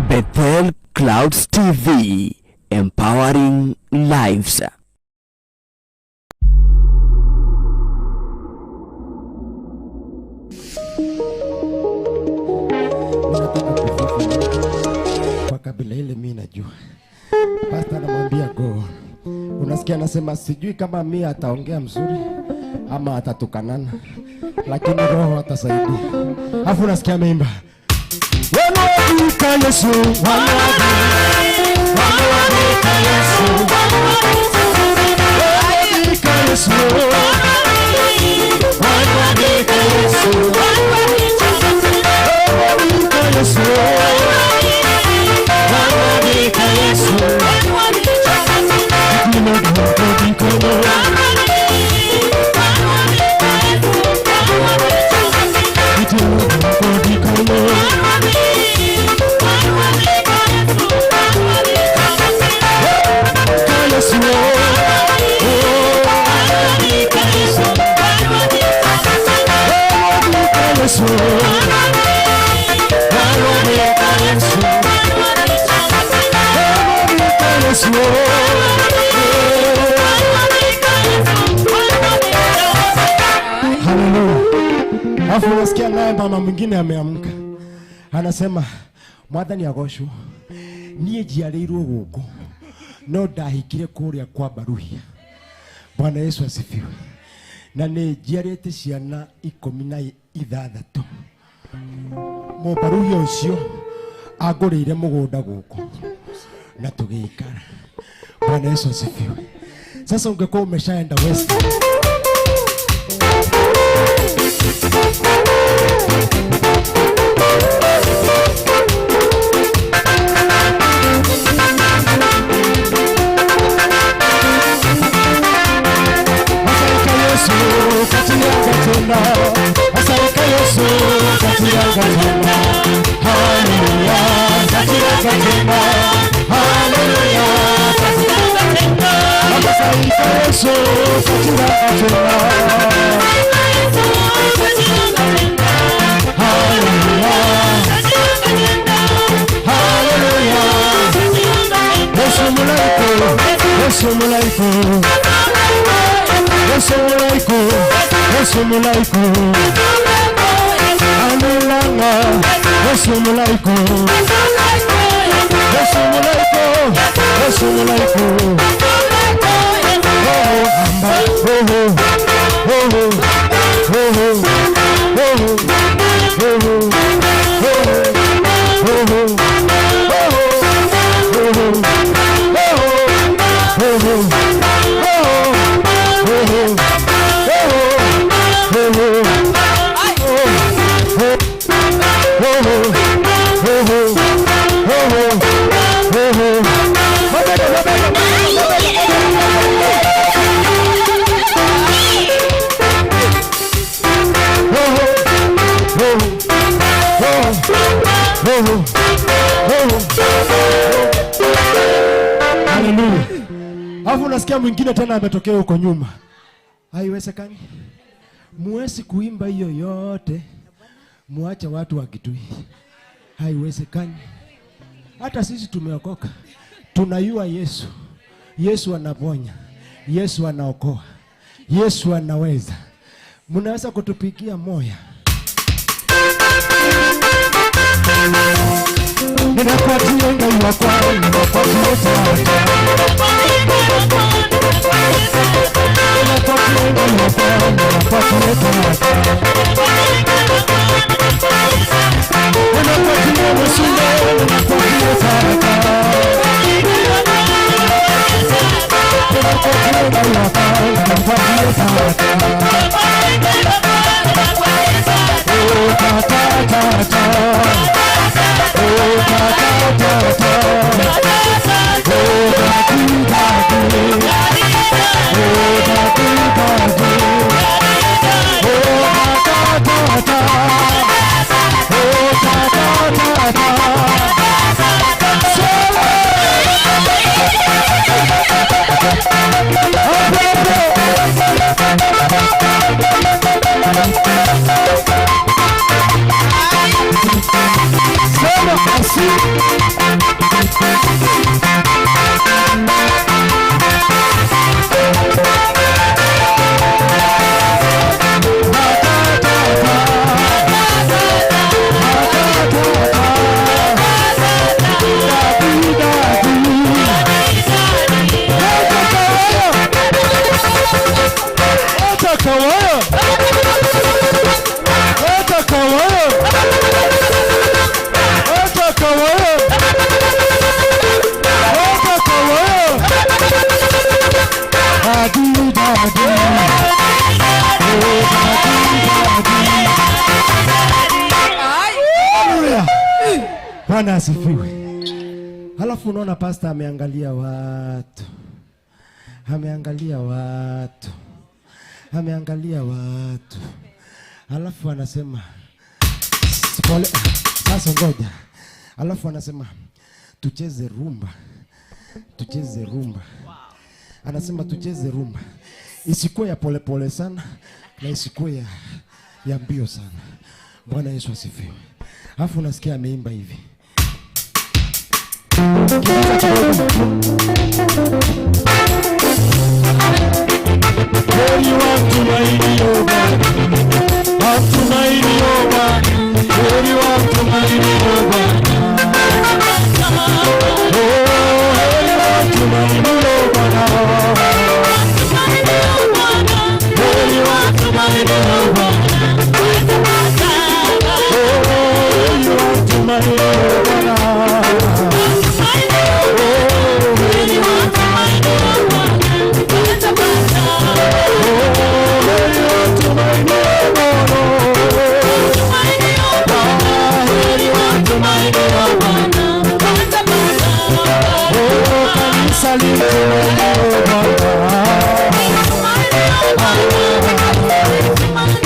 Bethel Clouds TV, empowering lives. Nataka kusifu kwa kabila ile mimi najua. Pastor anamwambia go. Unasikia anasema sijui kama mimi ataongea mzuri ama atatukanana, lakini roho atasaidia. Alafu unasikia ameimba Wanaandika Yesu, wanaandika Yesu, wanaandika Yesu, wanaandika Yesu, wanaandika Yesu, wanaandika Yesu. Haleluya. Alafu unasikia naye mama mwingine ameamka. Anasema Mwathani agocwo, niĩ njiarĩirwo gũkũ no ndahikire kũrĩa kwa Baruhia. Bwana Yesu asifiwe. Na nĩ njiarĩte ciana 16. Mũbaruhia ũcio angũrĩire mũgũnda gũkũ na tũgĩikara. Bwana Yesu asifiwe. Sasa ungekuwa umeshaenda West. Asaika Yesu katiranga tena. Asaika Yesu katiranga tena. Haleluya katiranga tena. Haleluya katiranga tena. Asaika Yesu katiranga tena. Haleluya. Haleluya. Yesu mulaiko. Yesu mulaiko. Yesu mulaiko. Yesu mulaiko. Anulanga. Yesu mulaiko. Yesu mulaiko. Yesu mulaiko. Oh, amba. Oh, oh. Oh, oh. Oh, oh. Oh, oh. Oh, oh. Oh, oh. Oh, oh. Oh, oh. Oh, oh. Oh, Haleluya. Alafu unasikia mwingine tena ametokea huko nyuma. Haiwezekani. Muwezi kuimba hiyo yote, muache watu wa Kitui. Haiwezekani. Hata sisi tumeokoka. Tunayua Yesu. Yesu anaponya. Yesu anaokoa. Yesu anaweza. Mnaweza kutupigia moya. Ninakuachia Ngai wakwa, ninakuachia Tata. Ninakuachia Ngai wakwa, ninakuachia Tata. Ninakuachia Yesu, ninakuachia Tata. Ninakuachia Ngai wakwa, ninakuachia Tata. Oh, tata, tata. Oh, tata, tata. Oh, daddy, daddy. Oh, daddy, daddy. Oh, tata, tata. Oh, tata, tata. Solo! Haleluya. Bwana asifiwe. Halafu unaona pastor ameangalia watu, ameangalia watu, ameangalia watu, halafu anasema pole, sasa ngoja. Halafu anasema tucheze rumba, tucheze rumba. Anasema tucheze rumba, isikuwe ya polepole sana na isikuwe ya mbio sana. Bwana Yesu asifiwe. Alafu unasikia ameimba hivi. Kidogo kidogo. Heri wamtumainio Bwana, wamtumainio Bwana, heri wamtumainio Bwana. Oh, heri wamtumainio Bwana, heri wamtumainio Bwana, oh, heri wamtumainio Bwana. Oh, heri heri wamtumainio Bwana. Heri wamtumainio Bwana. Oh, kanisa limtumainio Bwana. Heri wamtumainio Bwana. Heri wamtumainio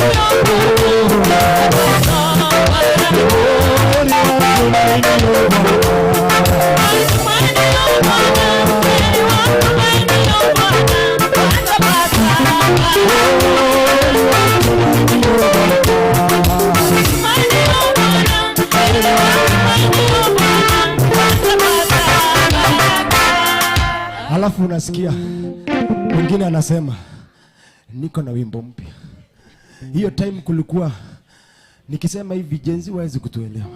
Bwana. Halafu unasikia mwingine anasema niko na wimbo mpya. Hiyo time kulikuwa nikisema hivi Gen Z hawezi kutuelewa,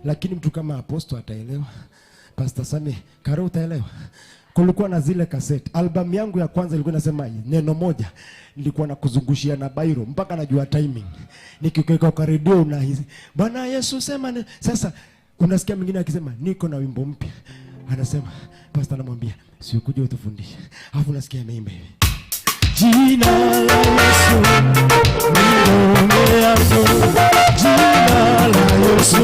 lakini mtu kama Apostle ataelewa, Pastor Sami Karo utaelewa. Kulikuwa na zile cassette. Album yangu ya kwanza ilikuwa inasema neno moja, nilikuwa na kuzungushia na biro mpaka najua timing. Nikiweka kwa redio unahisi Bwana Yesu sema ne. Sasa unasikia mwingine akisema niko na wimbo mpya, anasema pastor anamwambia si ukuje utufundishe, alafu unasikia ameimba hivi: Jina la Yesu ni ngome yangu, jina la Yesu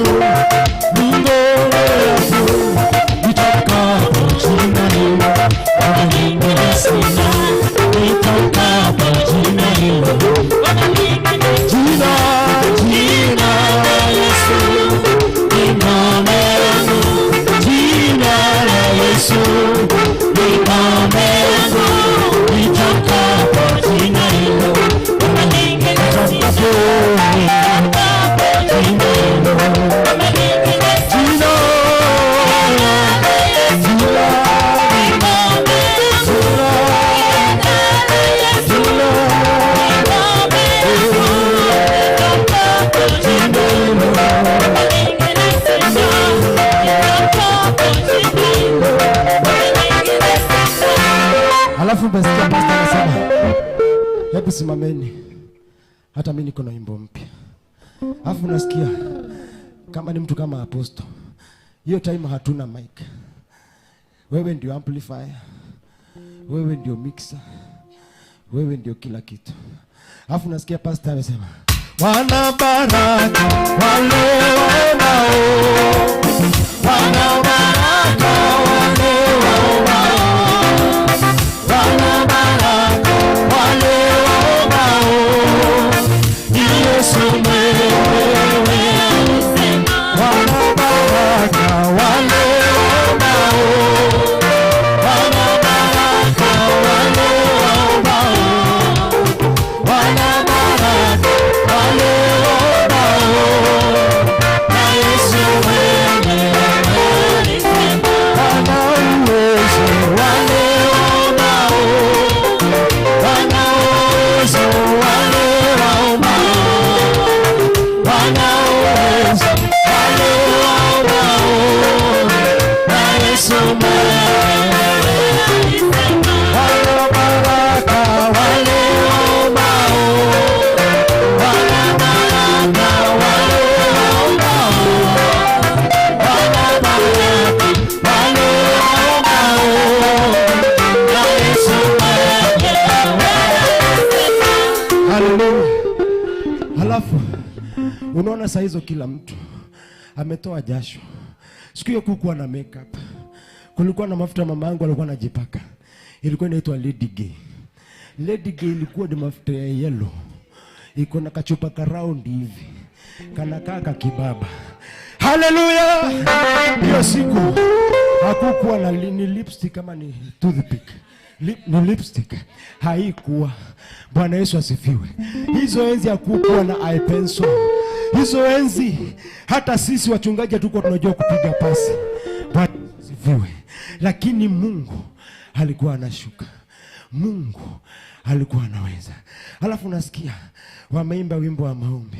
ni ngome yangu, nitakapo jina hilo, mambo mengine sina, nitakapo jina hilo, jina, jina la Yesu ni ngome yangu, jina la Yesu ni ngome yangu, nitakapo jina hilo, nitakapo jina hilo, jina, jina, jina, jina hilo. Alafu umesikia pastor anasema, hebu simameni, hata mimi niko na wimbo mpya. Alafu unasikia kama ni mtu kama Apostle, hiyo time hatuna mic, wewe ndio amplifier, wewe ndio mixer, wewe ndio kila kitu. Alafu unasikia pastor amesema, wana baraka wale waombao, wana baraka wale waombao, wana baraka wale waombao, ni Yesu mwenyewe. Wana baraka wale waombao, wana baraka wale waombao, wana baraka wale waombao, na Yesu mwenyewe. Wana Alafu unaona saa hizo kila mtu ametoa jasho. Siku hiyo kukuwa na makeup, kulikuwa na mafuta mama yangu alikuwa anajipaka, ilikuwa inaitwa Lady Gay. Lady Gay ilikuwa ni mafuta ya yellow, iko na kachupa ka round hivi, kanakaa kakibaba. Haleluya! Hiyo siku hakukuwa na ni lipstick kama ni toothpick. Ni lipstick haikuwa. Bwana Yesu asifiwe. Hizo enzi hakukuwa na eye pencil. Hizo enzi hata sisi wachungaji hatukuwa tunajua kupiga pasi. Bwana asifiwe. Lakini Mungu alikuwa anashuka. Mungu alikuwa anaweza. Alafu unasikia wameimba wimbo wa maombi.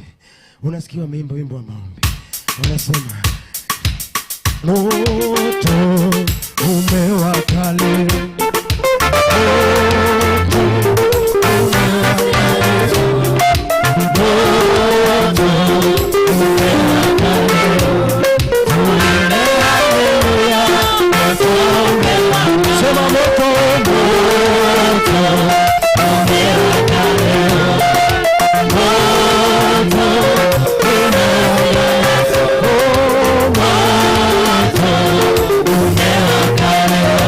Unasikia wameimba wimbo wa maombi. Wanasema moto umewaka leo. Moto umewaka leo. Moto umewaka leo. Tuimbe haleluya. Moto umewaka. Sema moto, moto umewaka leo. Moto umewaka leo. Moto umewaka leo.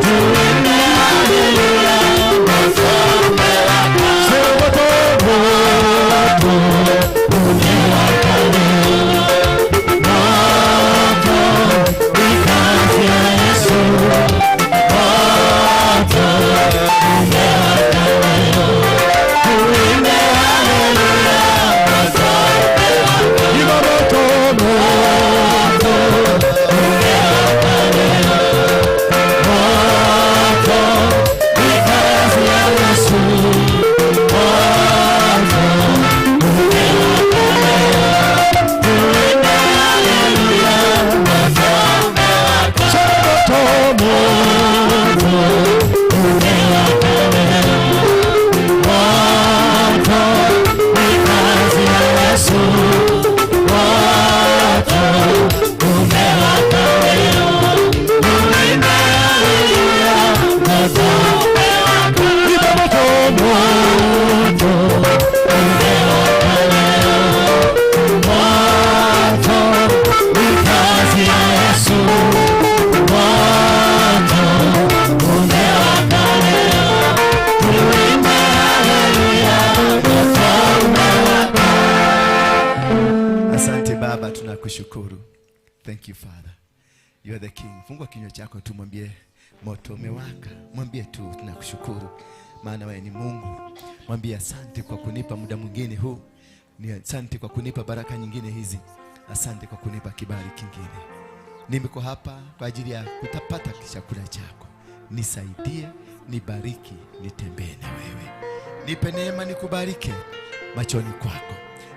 Tuimbe haleluya. Moto umewaka. Sema moto, moto umewaka leo. Moto ni kazi ya Yesu. Moto umewaka leo. Tuimbe haleluya. Moto umewaka. Imba moto, moto umewaka leo. Moto ni kazi ya Yesu. Moto umewaka leo. Tuimbe haleluya. Moto umewaka. Sema moto, moto umewaka leo. Moto ni kazi ya Yesu. Moto umewaka leo. Tuimbe haleluya. Moto umewaka. Imba moto, moto umewaka leo. Moto ni kazi ya Yesu. Moto umewaka leo. Tuimbe haleluya. Moto umewaka. Asante Baba, tunakushukuru. Thank you, Father. You are the King. Fungua kinywa chako tu mwambie moto umewaka. Mwambie tu tunakushukuru, maana wewe ni Mungu. Mwambie asante kwa kunipa muda mwingine huu. Ni asante kwa kunipa baraka nyingine hizi. Asante kwa kunipa kibali kingine. Nimeko hapa kwa ajili ya kutapata chakula chako. Nisaidie, nibariki, nitembee na wewe. Nipe neema nikubarike machoni kwako.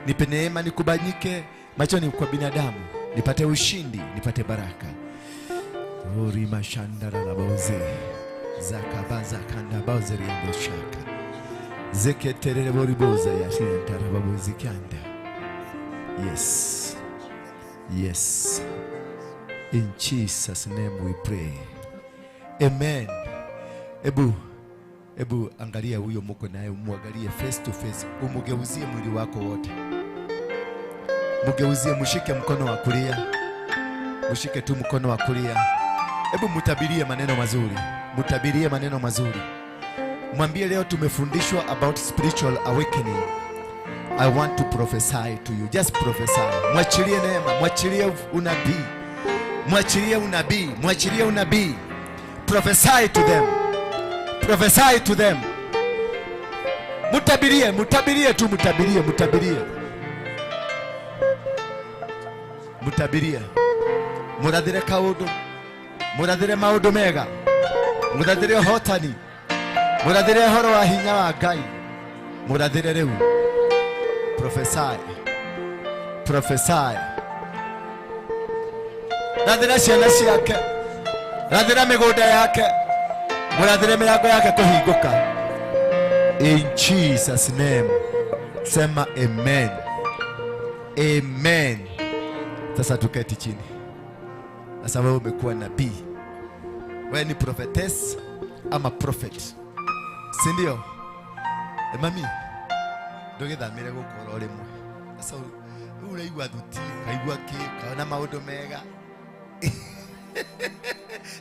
Nipe neema nikubalike machoni kwa binadamu. Nipate ushindi, nipate baraka. Ori mashandara la boze. Zakabaza kanda boze riando shaka. Zeketerere bori boze ya shintara babozi kanda. Yes. Yes. In Jesus' name we pray. Amen. Ebu angalia huyo muko naye, umuangalie face to face, umugeuzie mwili wako wote. Mugeuzie, mshike mkono wa kulia. Mshike tu mkono wa kulia. Ebu mutabirie maneno mazuri. Mutabirie maneno mazuri. Mwambie leo tumefundishwa about spiritual awakening. I want to prophesy to you. Just prophesy. Mwachilie neema, mwachilie unabii. Mwachilie unabii, mwachilie unabii. Prophesy to them. Prophesy to them. Mutabirie, mutabirie tu, mutabirie, mutabirie. Mutabirie. Murathire kaundu. Murathire maundu mega. Murathire uhotani. Murathire uhoro wa hinya wa Ngai. Murathire riu. Prophesy. Prophesy. Rathira ciana ciake. Rathira migunda yake. Murathire milango yake kuhinguka. In Jesus' name. Sema amen. Amen. Sasa tuketi chini. Sasa wewe umekuwa nabii. Wewe ni prophetess ama prophet, si ndio? Mami, Ndũgĩthamĩre gũkũ oro rĩmwe. Sasa ũraigua thuti, ũkaigua kĩ, ũkaona maũndũ mega.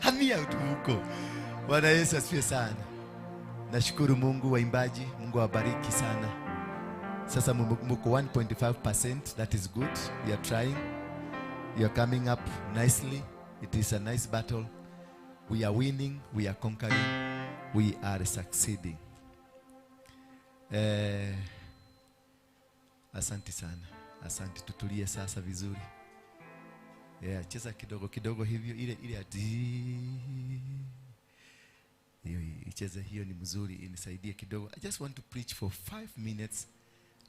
Hamia tu huko. Bwana Yesu asifiwe sana. Nashukuru Mungu, waimbaji, Mungu awabariki sana. Sasa mko 1.5%, that is good. You are trying. You are coming up nicely. It is a nice battle. We are winning, we are conquering, we are succeeding. Asante sana. Asante, tutulie sasa vizuri. Yeah, cheza kidogo kidogo hivyo ile ile ati hiyo icheze, hiyo ni mzuri, inisaidie kidogo. I just want to preach for 5 minutes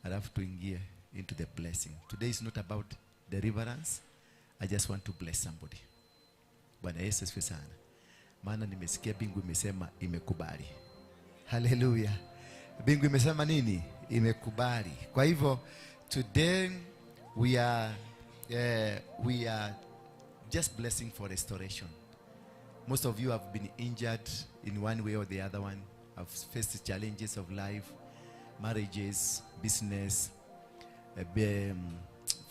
alafu tuingie into the blessing. Today is not about deliverance. I just want to bless somebody. Bwana Yesu asifiwe sana. Maana nimesikia mbingu imesema imekubali. Hallelujah. Mbingu imesema nini? Imekubali. Kwa hivyo today we are just blessing for restoration. Most of you have been injured in one way or the other one, have faced challenges of life, marriages, business,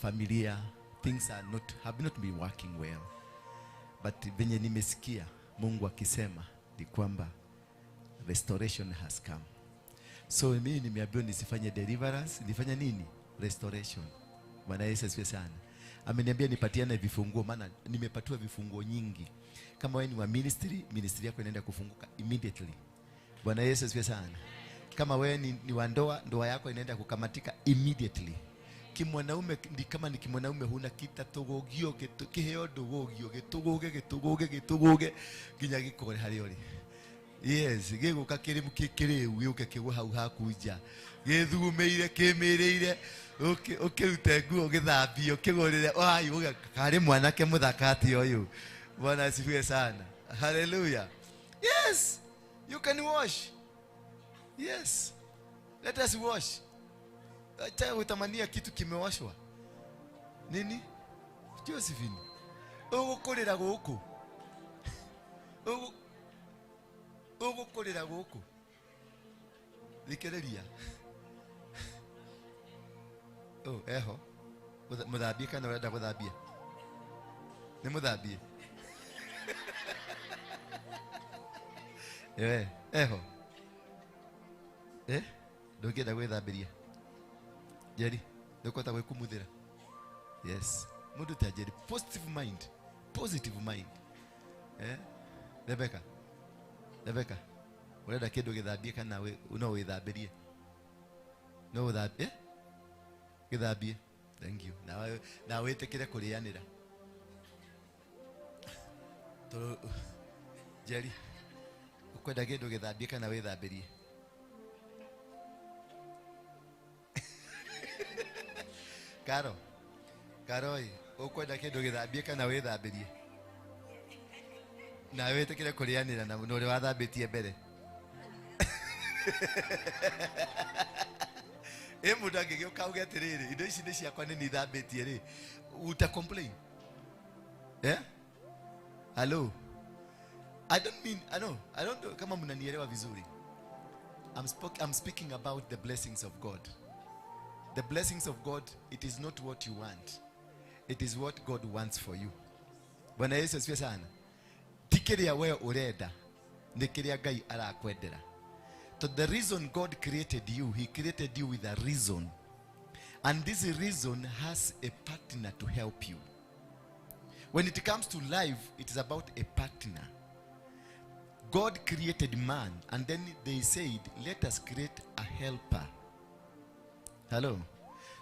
familia. Things are not, have not been working well. But venye nimesikia Mungu akisema ni kwamba restoration has come. So mimi nimeambiwa nisifanye deliverance, nifanye nini? Restoration. Bwana Yesu asifiwe sana. Ameniambia nipatiane vifunguo, maana nimepatiwa vifunguo nyingi. Kama wewe ni wa ministry, ministry yako inaenda kufunguka immediately. Bwana Yesu asifiwe sana. Kama wewe ni wa ndoa, ndoa yako inaenda kukamatika immediately. Kimwanaume ni kama ni kimwanaume huna kitatugogio kiheo ndugogio gitugoge gitugoge gitugoge nginya gikore hari uri. Yes, giguka kiri kiriu giuke kigwe hau haku nja githugumiire kimiriire ukirute nguo githambie ukigurire ai kari mwanake muthaka ati uyu. Bwana asifiwe sana. Hallelujah. Yes, you can wash. Yes, let us wash. Acha utamania kitu kimewashwa. Nini? Josephine. Ugukurira guku. Ugukurira guku. Thikiriria. Oh, eho. Muthambie kana urenda guthambia? Ni muthambie. Eh, eho. Eh? Ndungienda gwithambiria? Jerry, ndukota gwikumuthira. Yes. Mundu ta Jerry, positive mind. Positive mind. Eh? Rebecca. Rebecca. Urenda kindu githambie kana no withambirie? No uthambie? Githambie. Thank you. Na witikire kurianira. To Jerry, ukwenda kindu githambie kana withambirie? Karo, Karoi, ukwenda kindu githambie kana withambirie? Na witikire kurianira na mundu uria wathambitie mbere. E mundu angigioka auge atiriri, indo ici ni ciakwa ni nithambitie ri, uta complain? Eh? Hello. I don't mean, I know, I don't know kama mnanielewa vizuri. I'm speaking about the blessings of God. The blessings of God, it is not what you want. It is what God wants for you. Bwana Yesu asifiwe sana. Ti kiria we urenda, ni kiria Ngai arakwendera. So the reason God created you, he created you with a reason. And this reason has a partner to help you. When it comes to life, it is about a partner. God created man, and then they said, let us create a helper. Hello.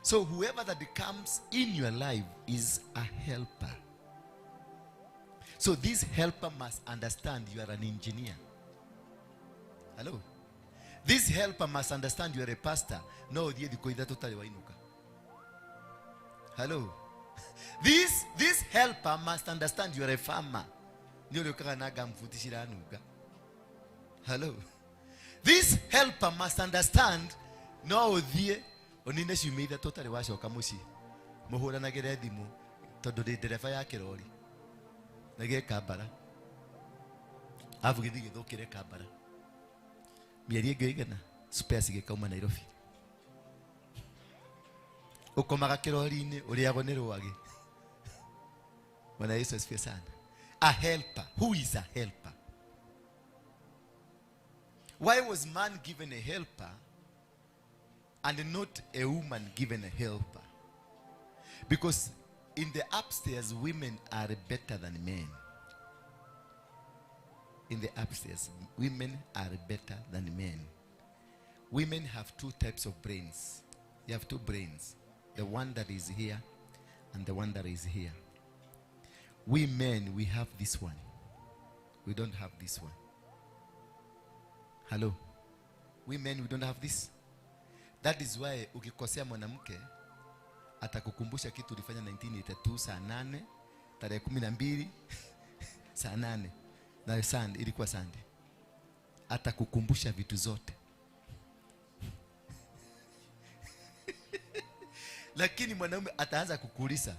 So whoever that comes in your life is a helper. So this helper must understand you are an engineer. Hello. This helper must understand you are a pastor. No, hello. This helper must understand you are a farmer. Hello. This helper must understand no thie onine ciumia totally wacoka mucii muhuranagire thimu tondu ndi ndereba ya kirori na gikambara afu githi githukire kambara mieri ĩngĩ igana spares gĩkauma Nairobi. Ukomaga kirori-inĩ ũrĩagwo nĩ rwagĩ. Bwana Yesu asifiwe sana. A helper. Who is a helper? Why was man given a helper and not a woman given a helper? Because in the upstairs, women are better than men. In the upstairs, women are better than men. Women have two types of brains. You have two brains. The one that is here and the one that is here. We men, we have this one. We don't have this one. Hello? We men, we don't have this. That is why ukikosea mwanamke atakukumbusha kitu ulifanya 1982 saa 8 tarehe 12 saa 8 na Sunday, ilikuwa Sunday. Atakukumbusha vitu zote. Lakini mwanaume ataanza kukuuliza,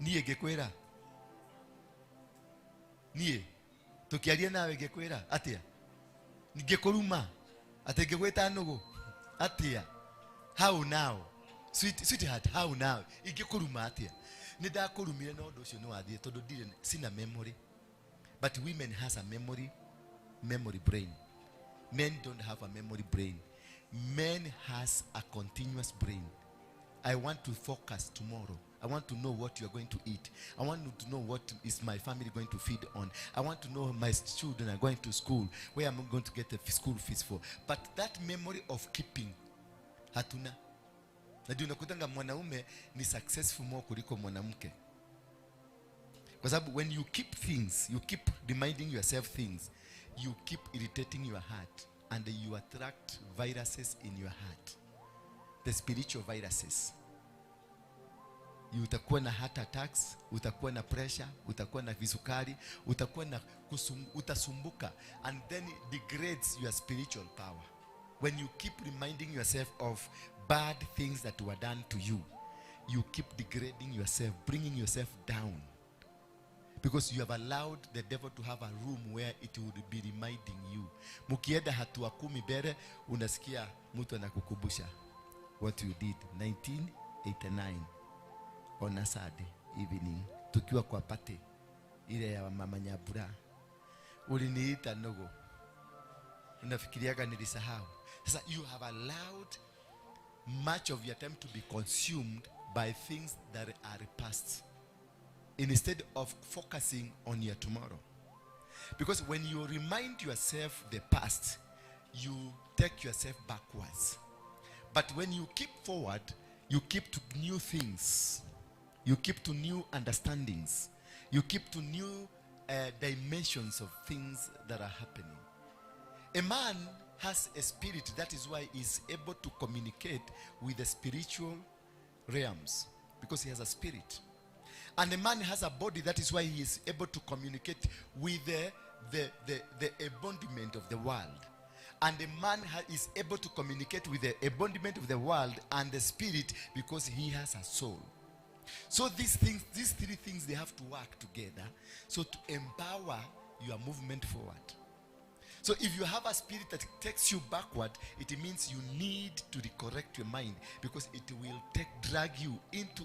niye ngekwira? Niye tukiaria nawe ngekwira atia? Ngekuruma ati ngegwita nugu atia? How now? Sweetheart, how now? Ingekuruma atia? Nindakurumire na undu ucio ni wathie tondu ndire sina memory. But women has a memory brain. Men don't have a memory brain. Men has a continuous brain. I want to focus tomorrow. I want to know what you are going to eat. I want to know what is my family going to feed on. I want to know my children are going to school. Where am I going to get the school fees for? But that memory of keeping, hatuna. Na ndio unakutanga mwanaume ni successful more kuliko mwanamke. Kwa sababu when you keep things, you keep reminding yourself things, you keep irritating your heart and you attract viruses in your heart. The spiritual viruses. Utakuwa na heart attacks, utakuwa na pressure, utakuwa na visukari, utakuwa na utasumbuka, and then it degrades your spiritual power. When you keep reminding yourself of bad things that were done to you, you keep degrading yourself, bringing yourself down. Because you have allowed the devil to have a room where it would be reminding you. Mukienda hatua 10 mbele, unasikia mtu anakukumbusha what you did 1989 on a Saturday evening, tukiwa kwa party ile ya mama Nyabura, uliniita nogo, unafikiriaga nilisahau. Sasa you have allowed much of your time to be consumed by things that are past, instead of focusing on your tomorrow. Because when you remind yourself the past, you take yourself backwards. But when you keep forward, you keep to new things. You keep to new understandings. You keep to new dimensions of things that are happening. A man has a spirit. That is why he is able to communicate with the spiritual realms, because he has a spirit. And a man has a body. That is why he is able to communicate with the embodiment of the world. And a man is able to communicate with the embodiment of the world and the spirit, because he has a soul. So these things, these three things, they have to work together, so to empower your movement forward. So if you have a spirit that takes you backward, it means you need to recorrect your mind, because it will drag you into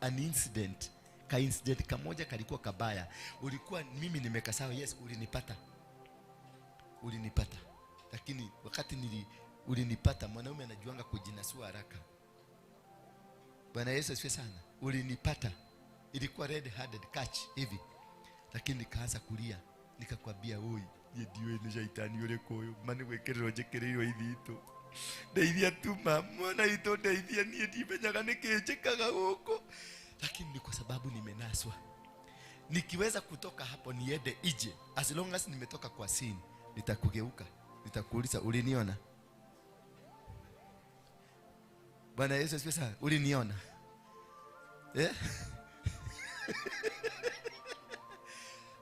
an incident. Ka incident kamoja kalikuwa kabaya. Ulikuwa mimi nimekasawa, yes, ulinipata. Ulinipata. Lakini wakati ulinipata, mwanaume anajuanga kujinasua haraka. Bwana Yesu asifiwe sana. Ulinipata. Ilikuwa red-handed catch hivi. Lakini nikaanza kulia. Nikakwambia, oi, ndiwe ni shaitani ule koyo, mani gwekererwo njekereirwo ithito. Ndeithia tu mama, ito ndeithia nie ndimenyaga niki njikaga guku. Lakini ni kwa sababu nimenaswa. Nikiweza kutoka hapo niende ije, as long as nimetoka kwa sin, nitakugeuka. Nitakuuliza, uliniona? Bwana Yesu asifiwe sana. Uliniona? Eh?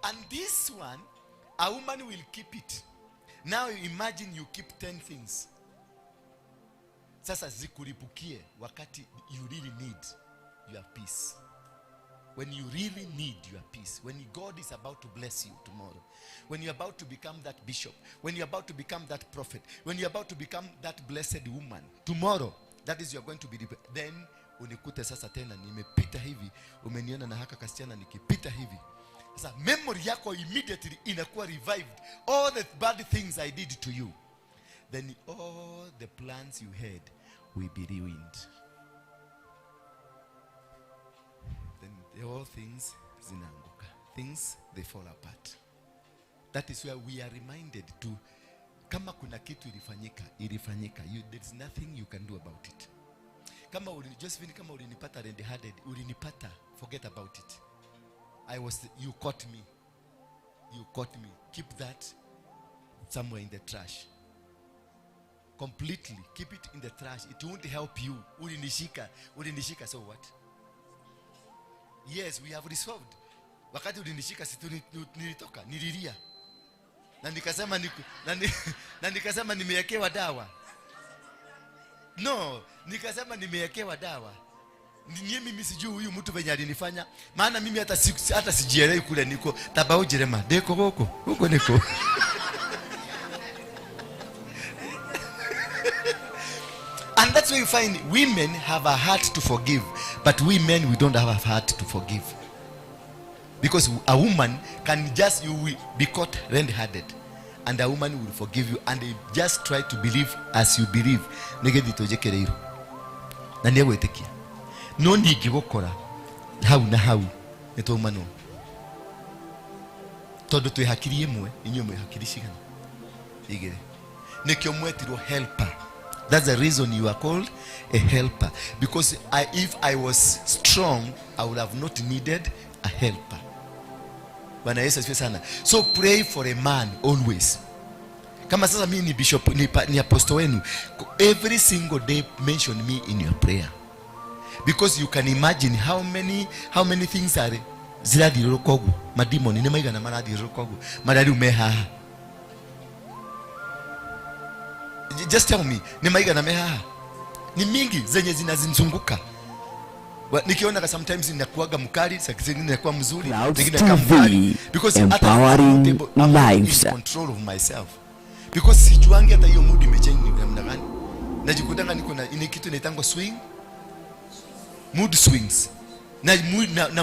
And this one, a woman will keep it. Now imagine you keep 10 things. Sasa zikulipukie wakati you really need your peace. When you really need your peace, when God is about to bless you tomorrow, when you're about to become that bishop, when you're about to become that prophet, when you're about to become that blessed woman, tomorrow, that is you're going to be, then Unikute sasa tena nimepita hivi, umeniona na haka kasichana nikipita hivi. Sasa memory yako immediately inakuwa revived, all the bad things I did to you, then all the plans you had will be ruined. Then the all things zinaanguka, things they fall apart. That is where we are reminded to, kama kuna kitu ilifanyika, ilifanyika. There is nothing you can do about it. Kama Josephine, kama ulinipata red-handed, ulinipata, forget about it. You caught me. You caught me. Keep that somewhere in the trash. Completely. Keep it in the trash. It won't help you. Ulinishika. Ulinishika, so what? Yes, we have resolved. Wakati ulinishika, si nilitoka, nililia. Na nikasema na nikasema nimewekewa dawa. No, nikasema nimewekewa dawa. Ni mimi sijui huyu mtu venye alinifanya. Maana mimi hata sijielewi kule niko. Tabau jerema, deko huko. Huko niko. And that's where you find women have a heart to forgive, but we men, we don't have a heart to forgive. Because a woman can just, you will be caught red-handed, and a woman will forgive you, and they just try to believe as you believe. Nigedi tojekereiro. Na niegwetikia. No ningigukora hau na hau nitaumanwo. Tondu twi hakiri imwe, inyuĩ mwĩ hakiri cigana? Igĩrĩ. Nikio mwetirwo helper. That's the reason you are called a helper. Because if I was strong, I would have not needed a helper. Bwana Yesu asifiwe sana. So pray for a man always. Kama sasa mimi ni bishop, ni apostle wenu, every single day mention me in your prayer. Because you can imagine how many things are zirathiũrũrũka ũguo. Mademoni nĩ maigana marathiũrũrũka ũguo. Marĩa rĩu me haha. Just tell me, ni maigana me haha? Ni mingi zenye zinazunguka. Nikiona sometimes ninakuaga mkali, saa zingine ninakuwa mzuri, Clouds zingine ninakuwa mkali. TV, Because hata empowering table, I'm not in lives. control of myself. Because sijuangi hata hiyo mood imechange namna gani. Najikutanga niko na ile kitu inaitangwa swing, mood swings. Na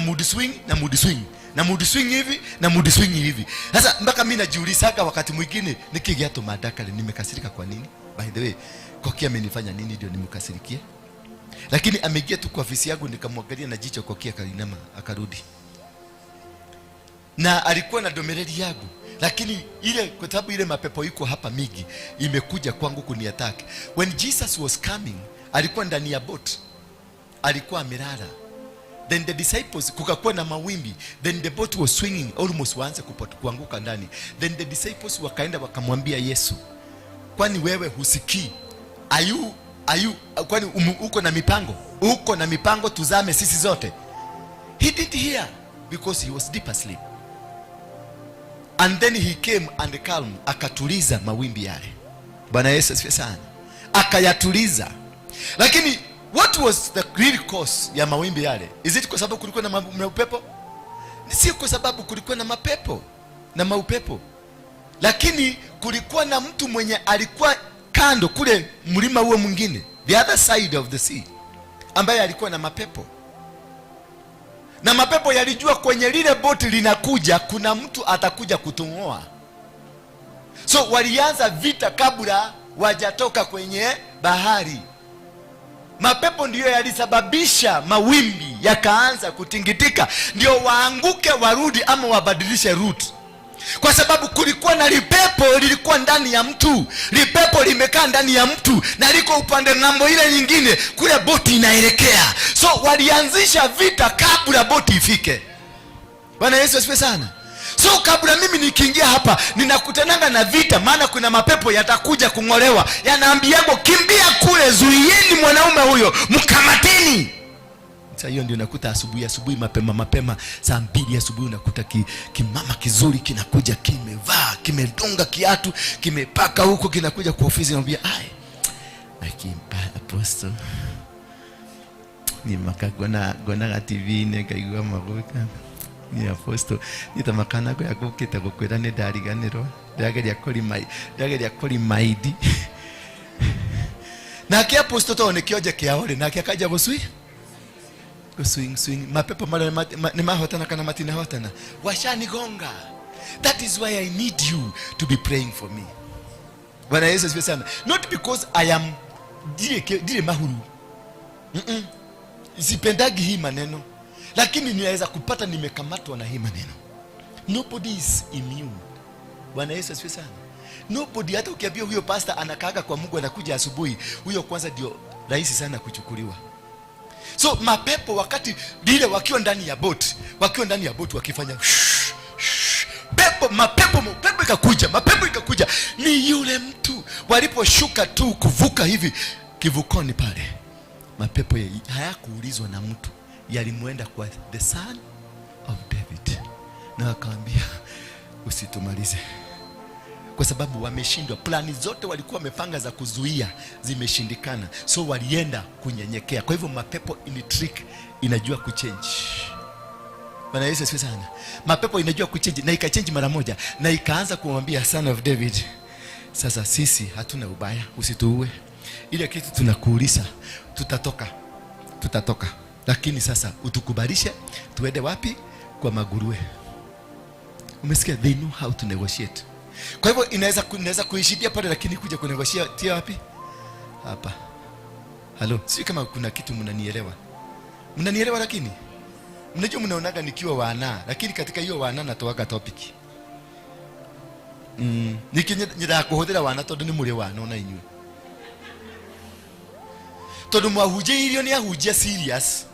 mood swing, na mood swing. Na mood swing hivi, na mood swing hivi. Sasa mpaka mimi najiulizaga wakati mwingine nikigia tu madakale nimekasirika kwa nini? By the way, Koki amenifanya nini ndio nimkasirikie? Lakini ameingia tu kwa ofisi yangu nikamwangalia na jicho, Koki akainama akarudi. Na alikuwa na domereli yangu. Lakini ile kwa sababu ile mapepo iko hapa mingi imekuja kwangu kuniattack. When Jesus was coming, alikuwa ndani ya boat. Alikuwa amelala. Then the disciples, kukakuwa na mawimbi. Then the boat was swinging, almost waanze kuanguka ndani. Then the disciples wakaenda wakamwambia Yesu, kwani wewe husikii? Kwani uko na mipango? Uko na mipango tuzame sisi zote? He didn't hear because he was deep asleep. And then he came and calm, akatuliza mawimbi yale. Bwana Yesu asifiwe sana. Akayatuliza. Lakini what was the real cause ya mawimbi yale? Is it kwa sababu kulikuwa na upepo? Si kwa sababu kulikuwa na mapepo na maupepo. Lakini kulikuwa na mtu mwenye alikuwa kando kule mlima huo mwingine, the other side of the sea, ambaye alikuwa na mapepo. Na mapepo yalijua kwenye lile boti linakuja kuna mtu atakuja kutungoa. So walianza vita kabla wajatoka kwenye bahari. Mapepo ndiyo yalisababisha mawimbi yakaanza kutingitika, ndio waanguke warudi ama wabadilishe route. Kwa sababu kulikuwa na lipepo lilikuwa ndani ya mtu. Lipepo limekaa ndani ya mtu na liko upande ng'ambo ile nyingine kule boti inaelekea. So walianzisha vita kabla boti ifike. Bwana Yesu asifiwe sana. So kabla mimi nikiingia hapa ninakutananga na vita, maana kuna mapepo yatakuja kungolewa. Yanaambiago kimbia kule, zuieni mwanaume huyo, mkamateni. Sasa hiyo ndio unakuta asubuhi asubuhi mapema mapema saa 2 asubuhi unakuta kimama kizuri kinakuja kimevaa, kimedunga kiatu, kimepaka huko, kinakuja kwa ofisi naambia ai akimpa apostle ni makagona gona TV ne kaigua maguka ni apostle ni tamakana ko yakukite gukwira ni ndariganirwo ndageria kuri ndageria kuri maidi. Nake apostle to ni kionje kia ori nake akaja gusui. Swing swing. Mapepo mara ni mahotana kana matinahotana. Washanigonga. That is why I need you to be praying for me. Bwana Yesu asifiwe sana. Not because I am dire mahuru. Sipendagi hii maneno. Lakini ninaweza kupata nimekamatwa na hii maneno. Nobody is immune. Bwana Yesu asifiwe sana. Nobody, hata ukiambia huyo pastor anakaaga kwa Mungu anakuja asubuhi, huyo kwanza ndio rahisi sana kuchukuliwa. So mapepo wakati lile wakiwa ndani ya boat, wakiwa ndani ya boat wakifanya shh, shh, pepo, mapepo, pepo ikakuja, mapepo ikakuja. Ni yule mtu waliposhuka tu kuvuka hivi kivukoni pale, mapepo hayakuulizwa na mtu, yalimwenda kwa the son of David na wakamwambia usitumalize, kwa sababu wameshindwa. Plani zote walikuwa wamepanga za kuzuia zimeshindikana, so walienda kunyenyekea. Kwa hivyo mapepo ni trick, inajua kuchange. Bwana Yesu asifiwe sana. Mapepo inajua kuchange na ikachange mara moja, na ikaanza kumwambia son of David, sasa sisi hatuna ubaya, usituue. Ile kitu tunakuuliza tutatoka, tutatoka, lakini sasa utukubalishe tuende wapi? Kwa maguruwe. Umesikia? They know how to negotiate. Kwa hivyo inaweza kuishidia pale, lakini kuja kunegotiate wapi? Hapa. Halo, sio kama kuna kitu mnanielewa. Mnanielewa lakini? Mnajua mnaonaga nikiwa wana, lakini katika hiyo wana natoaga topic. Nikinyendaga kuhuthira wana tondu ni muri wana ona inyuĩ. Tondu mwahunjĩirio nĩ ahunjia serious.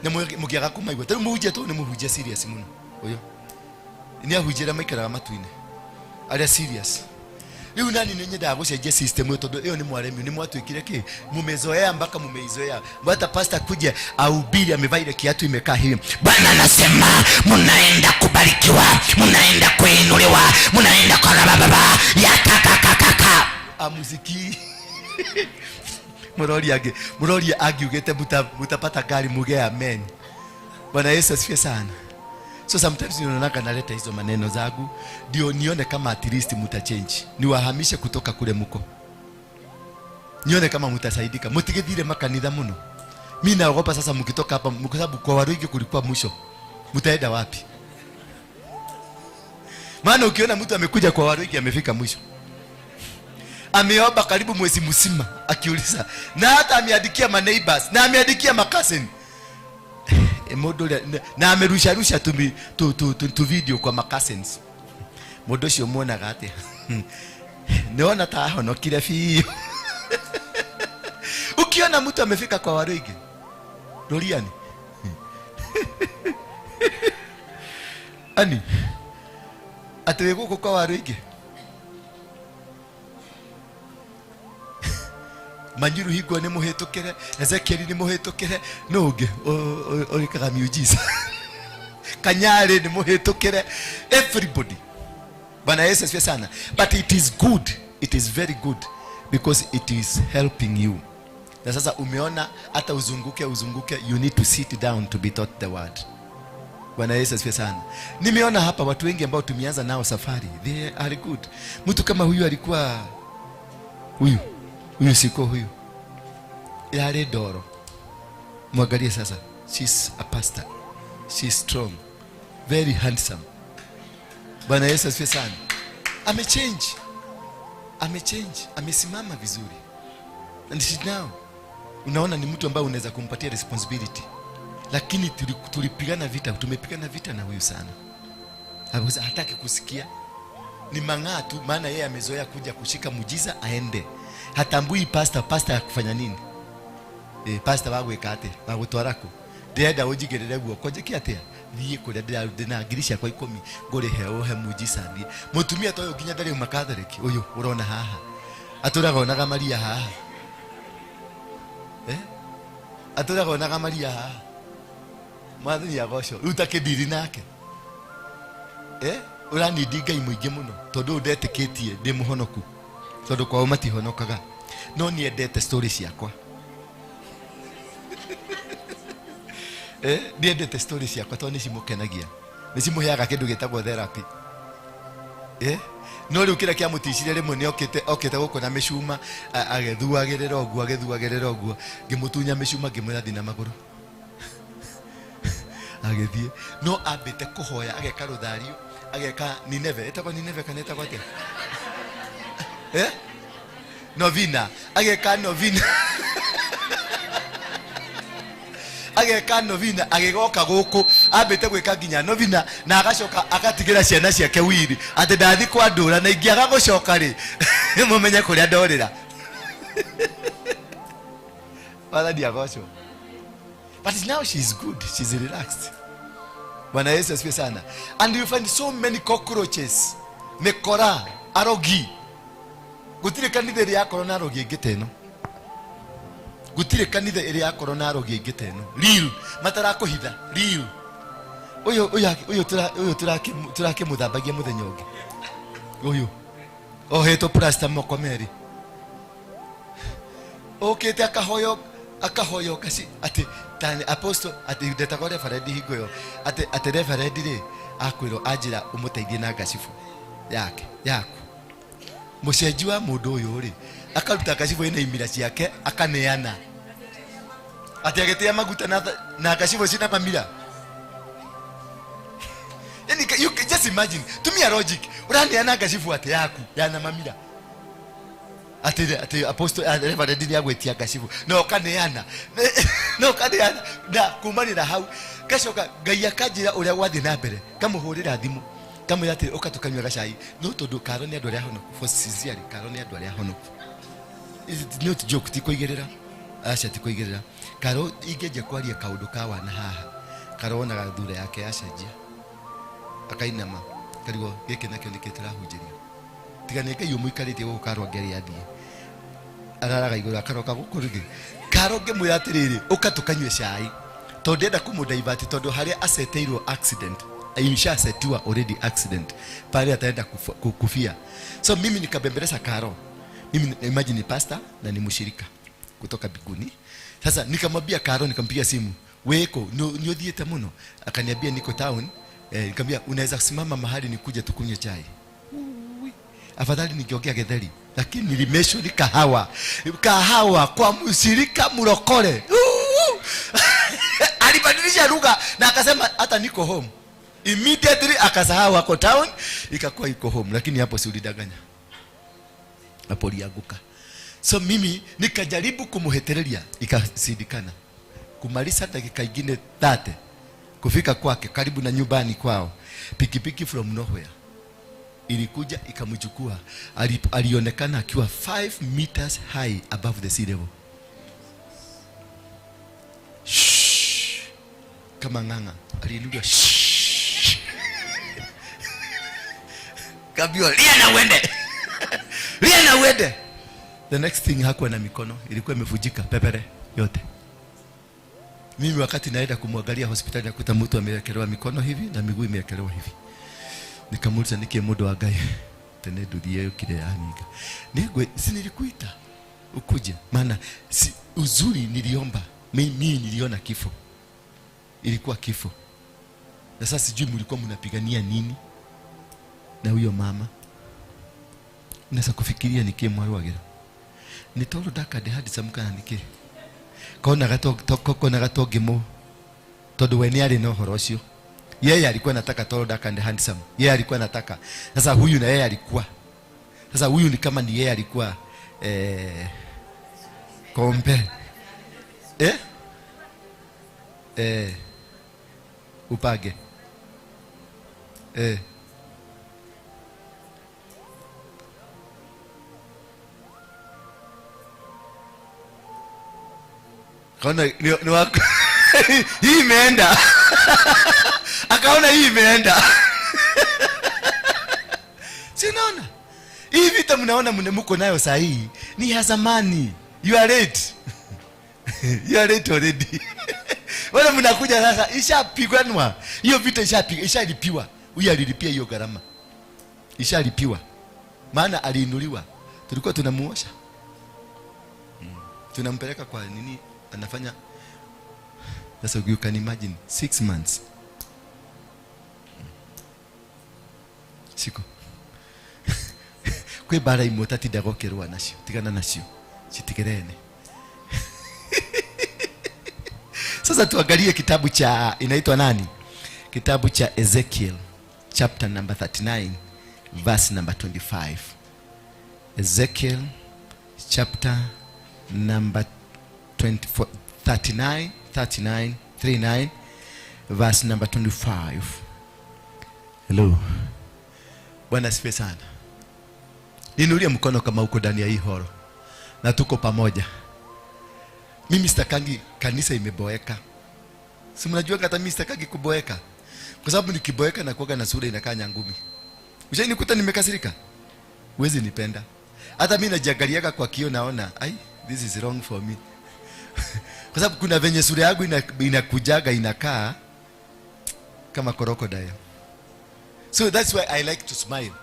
Na mũkĩaga kũmaigua. Tondu mũhunjia tu nĩ mũhunjia serious mũno. Ũyũ. Nĩ ahunjia arĩa maikaraga matu-inĩ. Arĩa serious. Rĩu nani nĩ nyendaga gũcenjia system ĩyo tondu ĩyo nĩ mwaremio, nĩ mwatuĩkire kĩ? Mumezoea mpaka mumeizoea. Hata pastor kuja ahubiri amevaa ile kiatu imekaa hivi. Bwana anasema mnaenda kubarikiwa, mnaenda kuinuliwa, mnaenda kwa baba ya kaka. Amusikii. Murori ange, murori angiugite mutapata gari muge amen. Bwana Yesu asifiwe sana. So sometimes ninaonaga naleta hizo maneno zangu ndio nione kama at least mutachange. Niwahamishe kutoka kule muko. Nione kama mutasaidika. Mutigithire makanitha muno. Mimi naogopa sasa mkitoka hapa, kwa sababu kwa Waruingi kulikuwa mwisho. Mutaenda wapi? Maana ukiona mtu amekuja kwa Waruingi amefika mwisho. Ameomba karibu mwezi mzima akiuliza, na hata ameandikia ma neighbors, na ameandikia ma cousin. Mundu ũrĩa, na amerusha rusha tu video kwa ma cousins. Mundu ũcio muonaga atĩa? Nĩwona ta ahonokire biũ. Ukiona mtu amefika kwa Waruingi, Roriani. Ani atĩ wĩ gũkũ kwa Waruingi? Manyiru hingo nĩ mũhĩtũkĩre, Ezekiel nĩ mũhĩtũkĩre, nũ ũngĩ ũrĩkaga miujiza? Kanyarĩ nĩ mũhĩtũkĩre, everybody. Bwana Yesu asifiwe sana. But it is good, it is very good because it is helping you. Na sasa umeona hata uzunguke uzunguke, you need to sit down to be taught the word. Bwana Yesu asifiwe sana. Nimeona hapa watu wengi ambao tumeanza nao safari, they are good. Mtu kama huyu alikuwa huyu, huyu siko huyu. Yale doro. Mwangalie sasa, she's a pastor. She's strong. Very handsome. Bwana Yesu asifiwe sana. Amechange. Amechange. Amesimama vizuri. And she now, unaona ni mtu ambaye unaweza kumpatia responsibility. Lakini tulipigana vita, tumepigana vita na huyu sana. Hakuweza, hataki kusikia. Ni mang'aa tu, maana yeye amezoea kuja kushika muujiza aende. Hatambui pastor, pastor akufanya nini? Pastor wagwika atia? Wagutwara ku? Ndĩrenda ũnjigĩrĩre guoko njĩke atĩa? Thiĩ kũrĩa ndĩna ngiri ciakwa 10 ngũrĩhe ũhe muujiza thiĩ. Mũtumia ta ũyũ nginya ndarĩ uma Catholic, ũyũ ũrona haha. Atũraga onaga Maria haha. Atũraga onaga Maria haha. Mwathani agocwo. Rĩu ta kĩndiri nake. Ũranindi Ngai mũingĩ mũno tondũ ũyũ ndetĩkĩtie ndĩ mũhonoku. Tondũ kwao matihonokaga. No niendete story ciakwa. Niendete story ciakwa tondũ nĩcimũkenagia. Nĩcimũheaga kĩndũ gĩtagwo therapy. No rĩu kĩrĩa kĩamũticire rĩmwe nĩ okĩte gũkũ na mĩcuma, agĩthuagĩrĩra ũguo, agĩthuagĩrĩra ũguo. Ngĩmũtunya mĩcuma, ngĩmwĩra thiĩ na magũrũ. Agĩthiĩ no ambĩte kũhoya, ageka rũthario, ageka Nineve, ĩtagwo Nineve kana ĩtagwo atĩa? Eh? Novina, ageka novina, ageka novina, agĩgoka gũkũ ambĩte gwĩka nginya novina, na agacoka agatigĩra ciana ciake wiri atĩ ndathi kwa ndũra na ingĩaga gũcoka rĩ, mũmenye kũrĩa ndorĩra. Wathani agocwo. But now she's good, she's relaxed. Bwana Yesu asifiwe sana. And you find so many cockroaches, mĩkora, arogi. Gũtirĩ kanitha ĩrĩ yakorwo na arogi aingĩ ta ĩno. Gũtirĩ kanitha ĩrĩ yakorwo na arogi aingĩ ta ĩno. Real, matarakũhitha, real. Ũyũ ũyũ ũyũ tũra ũyũ tũrakĩmũthambagia mũthenya ũngĩ. Ũyũ ohetwo plaster moko merĩ. Ũkĩte akahoyo akahoyo kaci atĩ ta apostle atĩ ndetagwo reverend hingo ĩyo, atĩ atĩ reverend rĩ akwĩrwo anjĩra ũmũteithie na ngacibũ yake yaku. Mũcenji wa mũndũ ũyũ rĩ akaruta ngacibũ ĩna imira ciake akaneana, atĩ agĩtĩa maguta na, na ngacibũ cina mamira. Yani, you can just imagine, tumia logic, ũraneana ngacibũ atĩ yaku yana mamira, atĩ atĩ apostle reverend nĩ agwĩtia ngacibũ na ũkaneana na ũkaneana na kumanĩra hau. Ngacoka Ngai akanjĩra ũrĩa gwathiĩ na mbere, ngamũhũrĩra thimũ, ngamwĩra atĩ ũka tũkanyua gacai, no tondũ Karo nĩ andũ arĩa honoku, for sincerely, Karo nĩ andũ arĩa honoku. It's not joke, ti kũigĩrĩra, aca ti kũigĩrĩra. Karo ingĩanjia kwaria kaũndũ ka wana haha, Karo wonaga thura yake yacenjia, akainama karigwo gĩkĩ nakĩo nĩkĩ tũrahunjĩrio. Tiga nĩ Ngai ũmũikarĩtie gũkũ, Karo angĩarĩ athiĩ araraga igũrũ akaroka gũkũ rĩngĩ. Karo ngĩmwĩra atĩrĩrĩ, ũka tũkanyue cai, tondũ ndĩrenda kũmũdivert, tondũ harĩa aceteirwo accident, imeshasetiwa already accident pale ataenda kufia. So mimi nikabembeleza Karo, mimi imagine ni pastor na ni mshirika kutoka biguni. Sasa nikamwambia Karo, nikampigia simu, weko ni uthiĩte mũno? Akaniambia niko town. Nikamwambia unaweza kusimama mahali nikuje tukunywe chai? Ui, afadhali ningeongea githeri, lakini nilimeshwa ni kahawa, kahawa kwa mshirika mlokole. Uu! Alibadilisha lugha na akasema hata niko home. Immediately akasahau ako town, ikakuwa iko home. Lakini hapo si ulidanganya, hapo ulianguka. So mimi nikajaribu kumuhetereria, ikashindikana. Kumaliza dakika ingine 30 kufika kwake karibu na nyumbani kwao, pikipiki from nowhere ilikuja ikamchukua. Alionekana akiwa 5 meters high above the sea level. Shh. Kama ng'ang'a aliinuliwa. Shh. Kaambiwa lia na uende. Lia na uende. The next thing hakuwa na mikono, ilikuwa imevunjika pepere yote. Mimi wakati naenda kumwangalia hospitali nakuta mtu amewekelewa mikono hivi na miguu imewekelewa hivi. Nikamuuliza niki mundu wa Ngai tene nduthi yokire yaninga. Nigwe si nilikuita ukuje, maana si uzuri niliomba mimi niliona kifo. Ilikuwa kifo. Na sasa sijui mlikuwa mnapigania nini na huyo mama. Unaweza kufikiria niki mwarwagira. Ni toro daka de hadi samka niki. Kona gato kona gato gimu. Tondu we ni ari na uhoro ucio. Yeye alikuwa anataka tall, dark and handsome. Yeye alikuwa anataka. Sasa huyu na yeye alikuwa. Sasa huyu ni kama ni yeye alikuwa kompe. Upage. Kaona ni wako. Hii imeenda. Akaona hii imeenda. Si unaona? Hii vita mnaona mko nayo saa hii ni ya zamani. You are late. You are late already. Wale mnakuja sasa ishapiganwa. Hiyo vita ishalipiwa. Huyu alilipia hiyo gharama. Ishalipiwa. Maana aliinuliwa. Tulikuwa tunamuosha. Tunampeleka kwa nini anafanya. Sasa you can imagine 6 months. Siko. Kwe bara imwe tatindaga ũkĩrũa nacio, tigana nacio, citigerene. Sasa tuangalie kitabu cha inaitwa nani? Kitabu cha Ezekiel chapter number 39 verse number 25. Ezekiel chapter number 24, 39, 39, 39 verse number 25. Hello. Bwana asifiwe sana. Niinulie mkono kama uko ndani ya hii horo na tuko pamoja. Mimi sitakangi kanisa imeboeka. Si mnajua hata mimi sitakangi kuboeka. Kwa sababu nikiboeka na kuoga na sura inakaa nyangumi. Ushainikuta nimekasirika? Huwezi nipenda. Hata mimi najiangaliaga kwa kioo naona, ai, this is wrong for me. Kwa sababu kuna venye sura yangu inakujaga inakaa kama crocodile. So that's why I like to smile.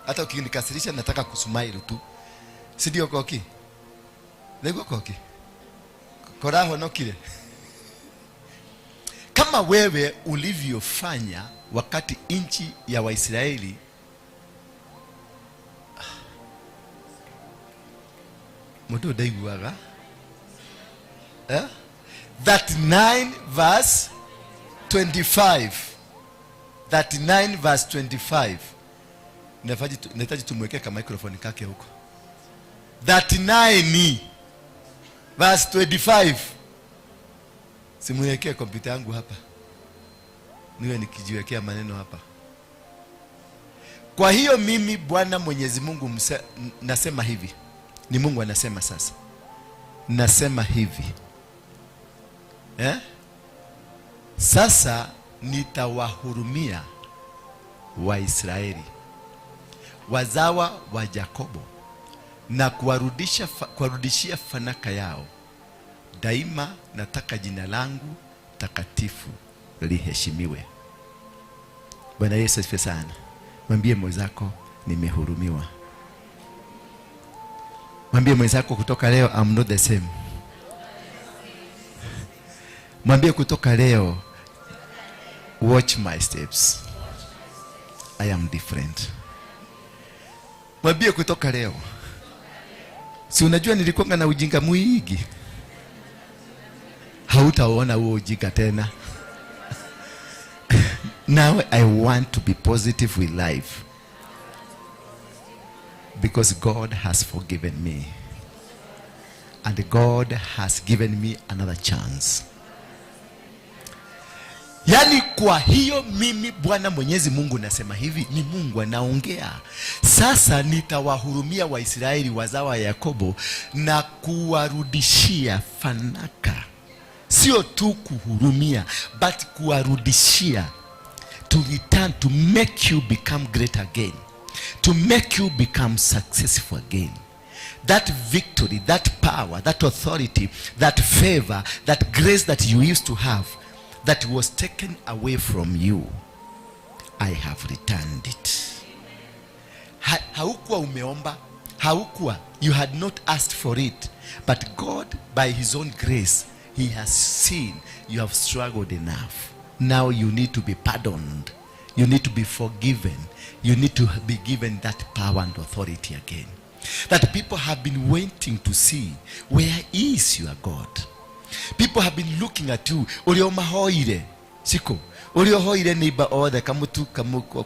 Hata ukinikasirisha nataka kusmile tu. Si ndio koki? Ndio koki. Koraho nokile. Kama wewe ulivyofanya wakati nchi ya Waisraeli mundu ndaiguaga, eh? 39 verse 25. 39 verse 25. Nahitaji tumwekee ka microphone kake huko. 39 verse 25. Simwekee kompyuta yangu hapa, niwe nikijiwekea maneno hapa. Kwa hiyo mimi Bwana Mwenyezi Mungu nasema hivi. Ni Mungu anasema sasa. Nasema hivi. Sasa nitawahurumia Waisraeli, wazawa wa Yakobo, na kuwarudishia fanaka yao. Daima nataka jina langu takatifu liheshimiwe. Bwana Yesu asifiwe sana. Mwambie mwenzako nimehurumiwa. Mwambie mwenzako kutoka leo I'm not the same. Mwambie kutoka leo watch my steps, I am different. Mwambie kutoka leo, si unajua nilikuwa na ujinga mwingi, hautaona huo ujinga tena. Now I want to be positive with life, because God has forgiven me and God has given me another chance. Yani kwa hiyo mimi Bwana Mwenyezi Mungu nasema hivi, ni Mungu anaongea. Sasa nitawahurumia Waisraeli wazawa wa Yakobo na kuwarudishia fanaka. Sio tu kuhurumia, but kuwarudishia, to return, to make you become great again, to make you become successful again. That victory, that power, that authority, that favor, that grace that you used to have, that was taken away from you, I have returned it. Haukuwa umeomba, haukuwa, you had not asked for it, but God by his own grace, he has seen you have struggled enough. Now you need to be pardoned. You need to be forgiven. You need to be given that power and authority again. That people have been waiting to see, where is your God? People have been looking at you. Ulio mahoire siko, ulio hoire neighbor othe kamutu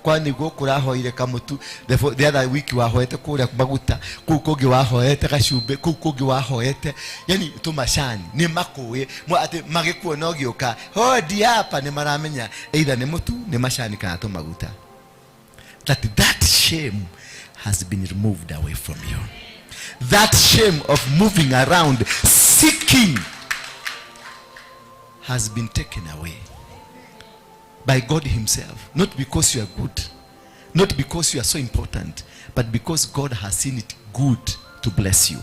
kwani guku rahoire kamutu, the other week wahoete kuria maguta, kuu kungi wahoete gacumbi, kuu kungi wahoete yani tumacani ni makuĩ ati magikuona ũgĩũka hodi hapa ni maramenya either ni mutu ni macani kana tumaguta. That shame has been removed away from you. That shame of moving around seeking has been taken away by God himself. Not because you are good, not because you are so important, but because God has seen it good to bless you.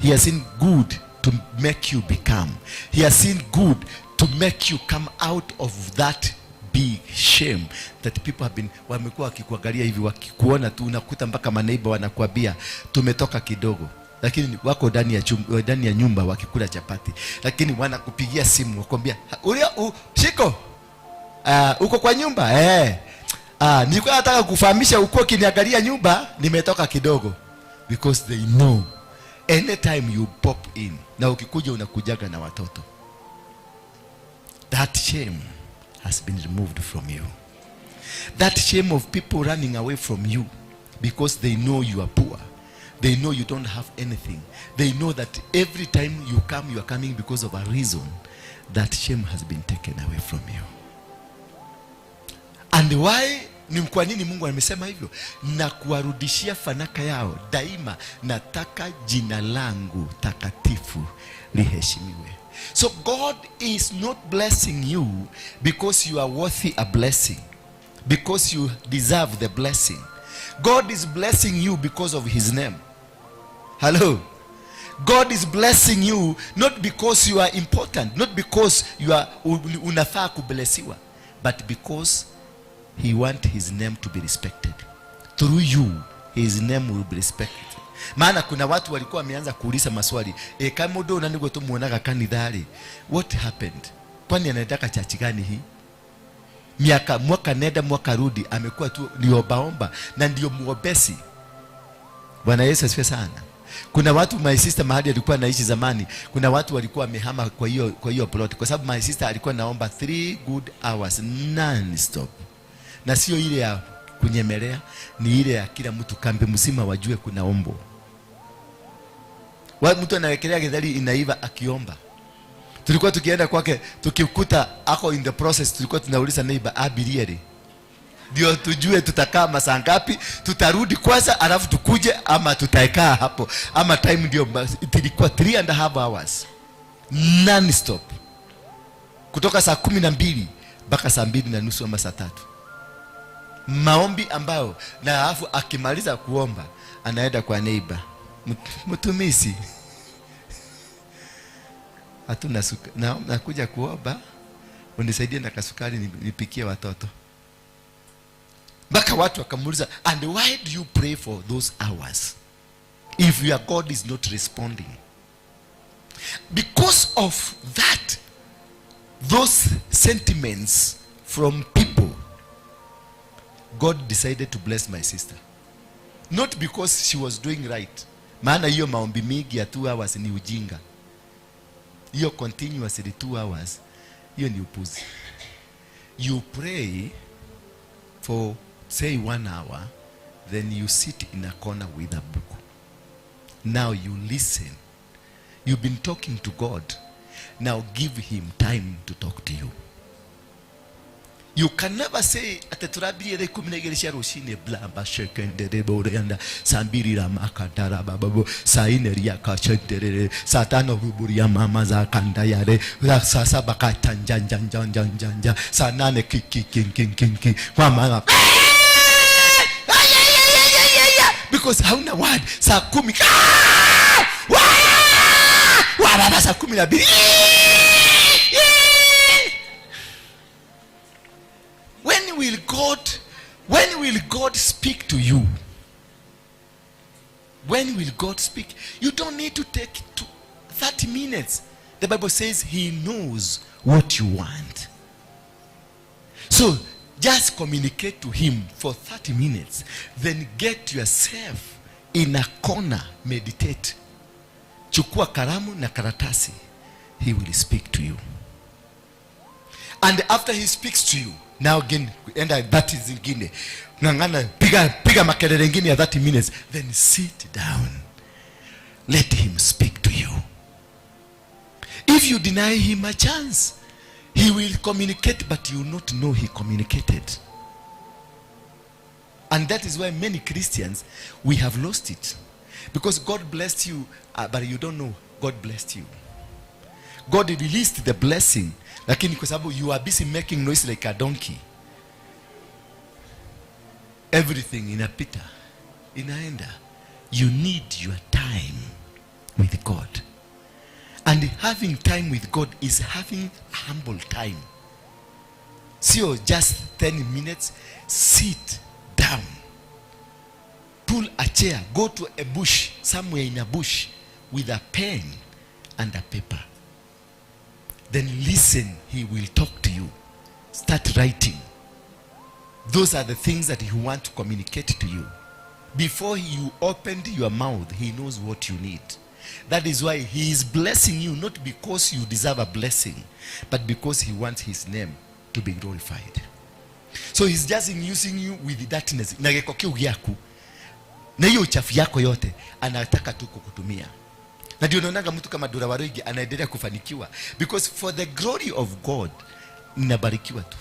He has seen good to make you become. He has seen good to make you come out of that big shame that people have been, wamekuwa wakikuangalia hivi, wakikuona tu unakuta mpaka maneiba wanakuambia tumetoka kidogo, lakini wako ndani ya nyumba wakikula chapati, lakini wanakupigia simu wakwambia shiko, uko kwa nyumba, nilikuwa nataka kufahamisha uko ukiniangalia nyumba nimetoka kidogo, because they know anytime you pop in, na ukikuja unakujaga na watoto. That shame has been removed from you. That shame of people running away from you because they know you are poor. They know you don't have anything. They know that every time you come, you are coming because of a reason. That shame has been taken away from you. And why? Ni kwa nini Mungu amesema hivyo? Na kuwarudishia fanaka yao daima, nataka jina langu takatifu liheshimiwe. So God is not blessing you because you are worthy a blessing, because you deserve the blessing. God is blessing you because of his name. Hello. God is blessing you not because you are important, not because you are unafaa kublessiwa, but because he wants his name to be respected. Through you, his name will be respected. Maana kuna watu walikuwa wameanza kuuliza maswali. Kama mundu unanigwo tumuonaga kanithari, what happened? Kwani anaendaka church gani hii? Miaka mwaka nenda mwaka rudi amekuwa tu ni ombaomba na ndio muombesi. Bwana Yesu asifiwe sana. Kuna watu, my sister mahali alikuwa anaishi zamani, kuna watu walikuwa wamehama kwa hiyo plot, kwa sababu my sister alikuwa naomba 3 good hours non stop. Na sio ile ya kunyemelea, ni ile ya kila mtu kambi mzima wajue kuna ombo. Mtu anawekelea githeri inaiva akiomba. Tulikuwa tukienda kwake tukikuta ako in the process, tulikuwa tunauliza neighbor abirie ri, ndio tujue tutakaa masaa ngapi, tutarudi kwanza alafu tukuje ama tutakaa hapo ama time ndio. Ilikuwa 3.5 hours non stop, kutoka saa 12 mpaka saa 2:30 ama saa 3. Maombi ambayo, na alafu akimaliza kuomba anaenda kwa neighbor, mtumisi hatuna sukari, na nakuja kuomba unisaidie na kasukari nipikie watoto. Mpaka watu wakamuuliza, and why do you pray for those hours if your God is not responding? Because of that, those sentiments from people, God decided to bless my sister. Not because she was doing right. Maana hiyo maombi mingi ya 2 hours ni ujinga. Hiyo continuously 2 hours, hiyo ni upuzi. You pray for say 1 hour, then you sit in a corner with a book. Now you listen. You've been talking to God. Now give him time to talk to you. You can never say ati turabirie thaa ikumi na igĩrĩ cia rũcinĩ blamba shekendere boreanda saa mbiri ra makandara bababo saa ine ria kachenderere saa tano ruburia mama za kanda yare saa saba katanjanjanjanjanja saa nane kiki kinki kinki kwa mama because hauna word saa 10 wa baba saa 12. When will God speak to you? When will God speak? You don't need to take 30 minutes. The Bible says he knows what you want. So just communicate to him for 30 minutes. Then get yourself in a corner, meditate. Chukua kalamu na karatasi. He will speak to you. And after he speaks to you, now again, and that is ingine. Ngangana, piga makelele ingine ya 30 minutes. Then sit down. Let him speak to you. If you deny him a chance, he will communicate, but you will not know he communicated. And that is why many Christians, we have lost it. Because God blessed you, but you don't know God blessed you. God released the blessing, lakini kwa sababu you are busy making noise like a donkey. Everything inapita, inaenda. You need your time with God. And having time with God is having humble time. Sio just 10 minutes. Sit down. Pull a chair. Go to a bush, somewhere in a bush, with a pen and a paper. Then listen, he will talk to you. Start writing. Those are the things that he wants to communicate to you. Before you opened your mouth, he knows what you need. That is why he is blessing you, not because you deserve a blessing, but because he wants his name to be glorified. So he's just using you with dirtiness, na gĩko kĩu gĩaku na hiyo uchafu yako yote, anataka tu kukutumia. Na ndio unaonaga mtu kama Dura Waruingi anaendelea kufanikiwa, because for the glory of God ninabarikiwa tu.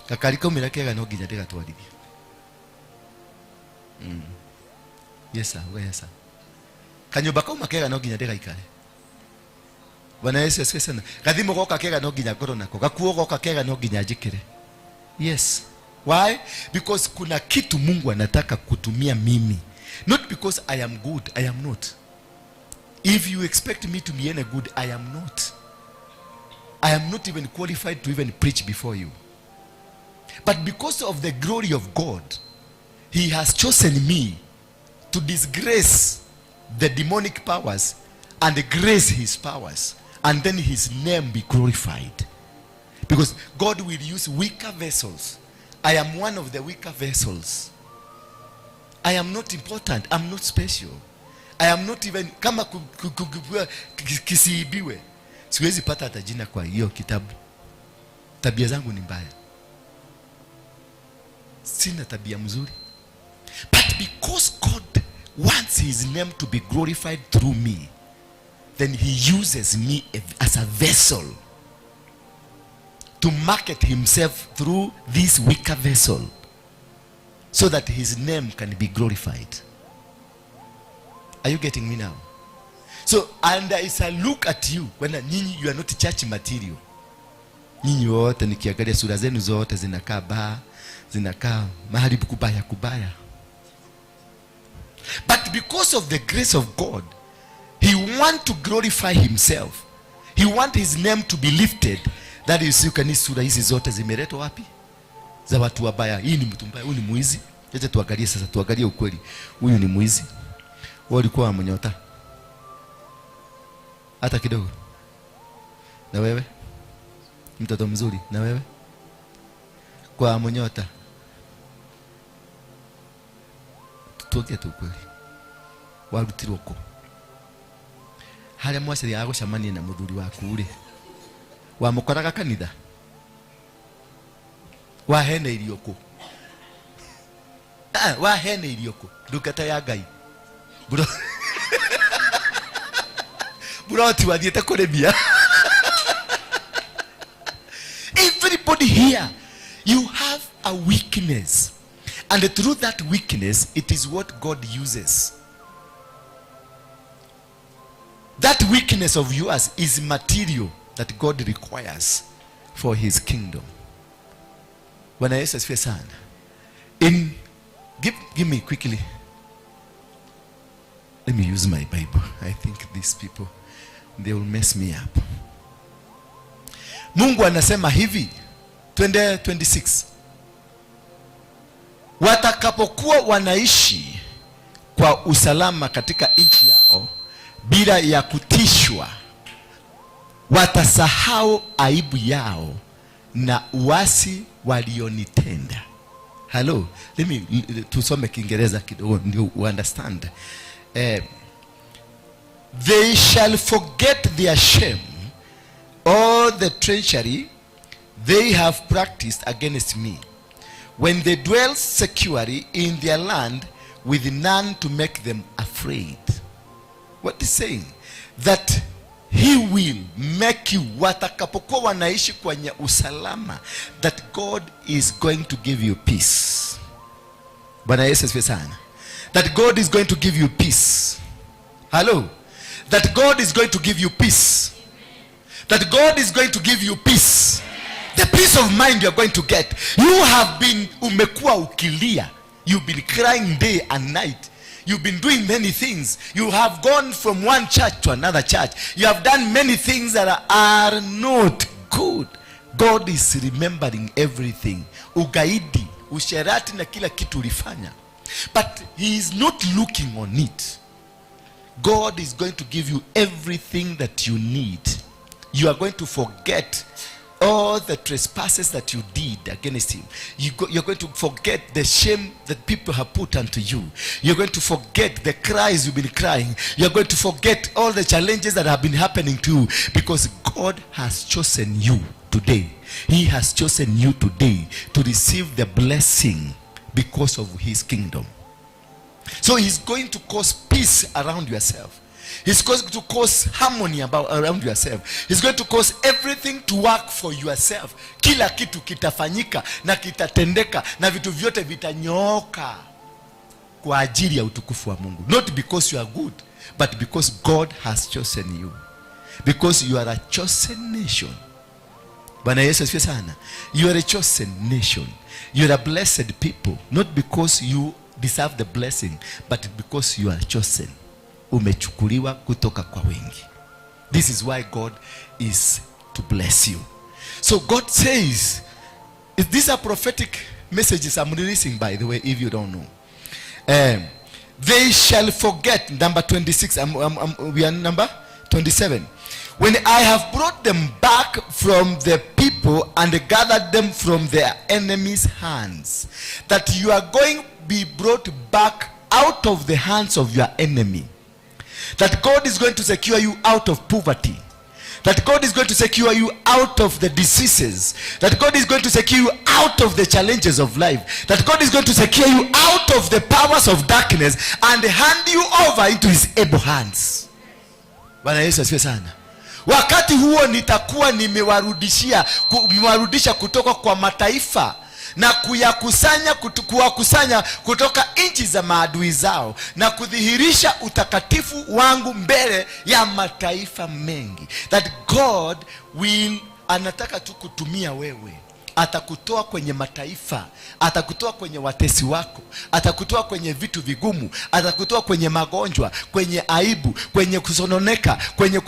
Gakari kaumĩra kega no nginya ndĩgatwarithie. Yes sir, yes sir. Kanyũmba kauma kega no nginya ndĩgaikare. Bwana Yesu asifiwe sana. Gathimo goka kega no nginya ngorwo nako. Gakuo goka kega no nginya njĩkĩre. Yes. Why? Because kuna kitu Mungu anataka kutumia mimi. Not because I am good, I am not. If you expect me to be any good, I am not. I am not even qualified to even preach before you. But because of the glory of God, he has chosen me to disgrace the demonic powers and grace his powers, and then his name be glorified. Because God will use weaker vessels. I am one of the weaker vessels. I am not important. I'm not special. I am not even, kama kisiibiwe, siwezi pata hata jina kwa hiyo kitabu. Tabia zangu ni mbaya. Sina tabia mzuri. But because God wants his name to be glorified through me, then he uses me as a vessel to market himself through this weaker vessel so that his name can be glorified. Are you getting me now? So, and as I look at you, when nyinyi, you are not church material. Nyinyi wote nikiangalia sura zenu zote zinakaa baa, zinakaa mahali kubaya kubaya. But because of the grace of God, he want to glorify himself. He want his name to be lifted. That is, you can sura hizi zote zimeletwa wapi? Za watu wabaya. Hii ni mtu mbaya, huyu ni mwizi. Acha tuangalie sasa, tuangalie ukweli. Huyu ni mwizi. Wewe ulikuwa mnyota. Hata kidogo. Na wewe? Mtoto mzuri. Na wewe? Kwa mnyota. Tuongee tu ukweli. Warutirwo kũ? Harĩa mwacĩria agũcemania na mũthuri waku rĩ, wamũkoraga kanitha? Waheneirio kũ? Waheneirio kũ? Ndungata ya Ngai. Buroti wathiĩte kũrĩmia. Everybody here, you have a weakness. And through that weakness, it is what God uses. That weakness of yours is material that God requires for his kingdom. Bwana Yesu asifiwe sana. Give me quickly. Let me use my Bible. I think these people, they will mess me up. Mungu anasema hivi, twende 26. Watakapokuwa wanaishi kwa usalama katika nchi yao bila ya kutishwa, watasahau aibu yao na uasi walionitenda. Hello, let me tusome Kiingereza kidogo ndio understand. They shall forget their shame, all the treachery they have practiced against me, when they dwell securely in their land with none to make them afraid. What is saying? That he will make you, watakapokuwa wanaishi kwenye usalama, that God is going to give you peace. Bwana Yesu asifiwe sana. That God is going to give you peace. Hello. That God is going to give you peace. That God is going to give you peace. The peace of mind you are going to get. You have been, umekuwa ukilia. You've been crying day and night. You've been doing many things. You have gone from one church to another church. You have done many things that are not good. God is remembering everything. Ugaidi, usherati na kila kitu ulifanya. But he is not looking on it. God is going to give you everything that you need. You are going to forget all the trespasses that you did against him. You're going to forget the shame that people have put unto you. You're going to forget the cries you've been crying. You're going to forget all the challenges that have been happening to you, because God has chosen you. today. He has chosen you today to receive the blessing because of his kingdom. So he's going to cause peace around yourself. He's going to cause harmony around yourself. He's going to cause everything to work for yourself. Kila kitu kitafanyika na kitatendeka na vitu vyote vitanyooka kwa ajili ya utukufu wa Mungu. Not because you are good, but because God has chosen you. Because you are a chosen nation. Bwana Yesu asifiwe sana. You are a chosen nation. You are a blessed people, not because you deserve the blessing, but because you are chosen. Umechukuliwa kutoka kwa wengi. This is why God is to bless you. So God says, these are prophetic messages I'm releasing, by the way, if you don't know. They shall forget, number 26, we are number 27. When I have brought them back from the people and gathered them from their enemies' hands, that you are going to be brought back out of the hands of your enemy. That God is going to secure you out of poverty. That God is going to secure you out of the diseases. That God is going to secure you out of the challenges of life. That God is going to secure you out of the powers of darkness and hand you over into his able hands. Bwana Yesu asifiwe sana. Wakati huo nitakuwa nimewarudisha kutoka kwa mataifa na kuwakusanya kutoka nchi za maadui zao na kudhihirisha utakatifu wangu mbele ya mataifa mengi. That God will, anataka tu kutumia wewe. Atakutoa kwenye mataifa, atakutoa kwenye watesi wako, atakutoa kwenye vitu vigumu, atakutoa kwenye magonjwa, kwenye aibu, kwenye kusononeka, kwenye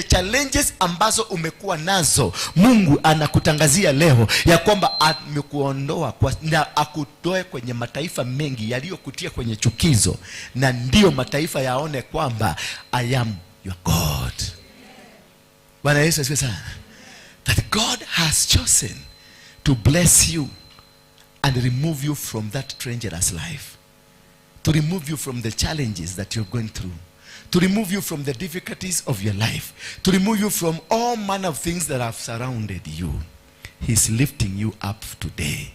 challenges ambazo umekuwa nazo. Mungu anakutangazia leo ya kwamba amekuondoa na akutoe kwenye mataifa mengi yaliyokutia kwenye chukizo, na ndiyo mataifa yaone kwamba I am your God. Bwana Yesu asifiwe sana. That God has chosen to bless you and remove you from that dangerous life. To remove you from the challenges that you're going through. To remove you from the difficulties of your life. To remove you from all manner of things that have surrounded you. He's lifting you up today.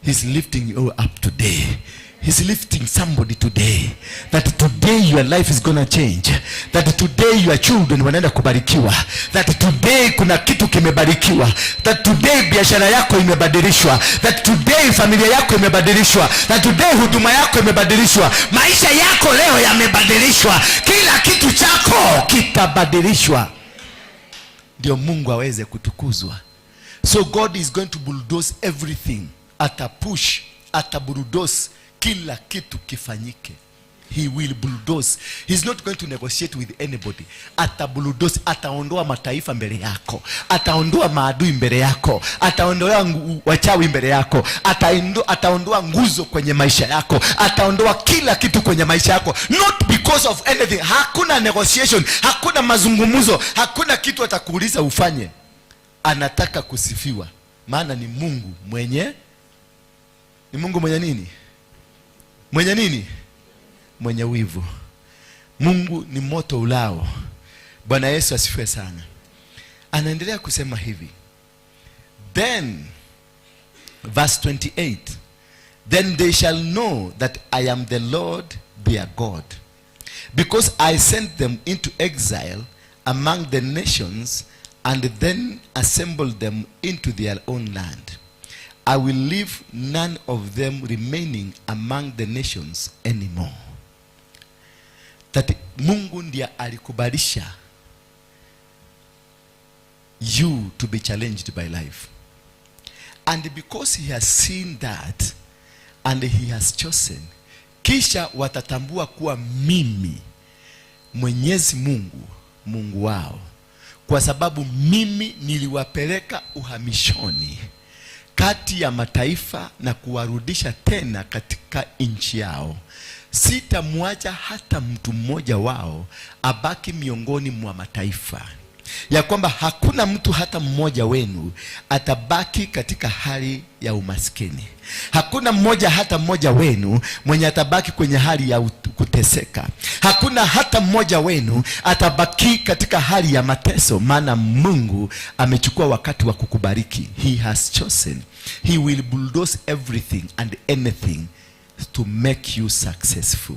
He's lifting you up today. He's lifting somebody today. That today your life is gonna change. That today your children wanaenda kubarikiwa. That today kuna kitu kimebarikiwa. That today biashara yako imebadilishwa. That today familia yako imebadilishwa. That today huduma yako imebadilishwa. Maisha yako leo yamebadilishwa. Kila kitu chako kitabadilishwa. Ndio Mungu aweze kutukuzwa. So God is going to bulldoze everything. Atapush, atabulldoze kila kitu kifanyike. He will bulldoze. He's not going to negotiate with anybody. Atabulldoze, ataondoa mataifa mbele yako. Ataondoa maadui mbele yako. Ataondoa wachawi mbele yako. Ataondoa nguzo kwenye maisha yako. Ataondoa kila kitu kwenye maisha yako. Not because of anything. Hakuna negotiation, hakuna mazungumzo, hakuna kitu atakuuliza ufanye. Anataka kusifiwa. Maana ni Mungu mwenye, ni Mungu mwenye nini? Mwenye nini? Mwenye wivu. Mungu ni moto ulao. Bwana Yesu asifiwe sana. Anaendelea kusema hivi. Then verse 28, then they shall know that I am the Lord their God, because I sent them into exile among the nations and then assembled them into their own land. I will leave none of them remaining among the nations anymore. That Mungu ndiye alikubalisha you to be challenged by life. And because he has seen that and he has chosen, kisha watatambua kuwa mimi Mwenyezi Mungu, Mungu wao, kwa sababu mimi niliwapeleka uhamishoni kati ya mataifa na kuwarudisha tena katika nchi yao. Sitamwacha hata mtu mmoja wao abaki miongoni mwa mataifa. ya kwamba hakuna mtu hata mmoja wenu atabaki katika hali ya umaskini. Hakuna mmoja hata mmoja wenu mwenye atabaki kwenye hali ya kuteseka. Hakuna hata mmoja wenu atabaki katika hali ya mateso, maana Mungu amechukua wakati wa kukubariki. He has chosen. He will bulldoze everything and anything to make you successful.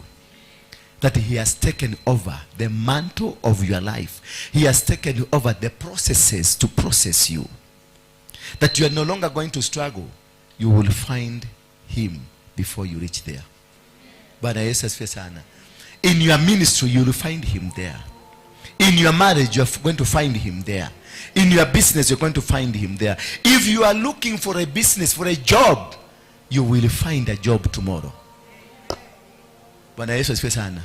That he has taken over the mantle of your life. He has taken over the processes to process you. That you are no longer going to struggle. You will find him before you reach there. Bwana Yesu asifiwe sana. In your ministry, you will find him there. In your marriage, you are going to find him there. In your business, you're going to find him there. If you are looking for a business, for a job, you will find a job tomorrow. Bwana Yesu asifiwe sana.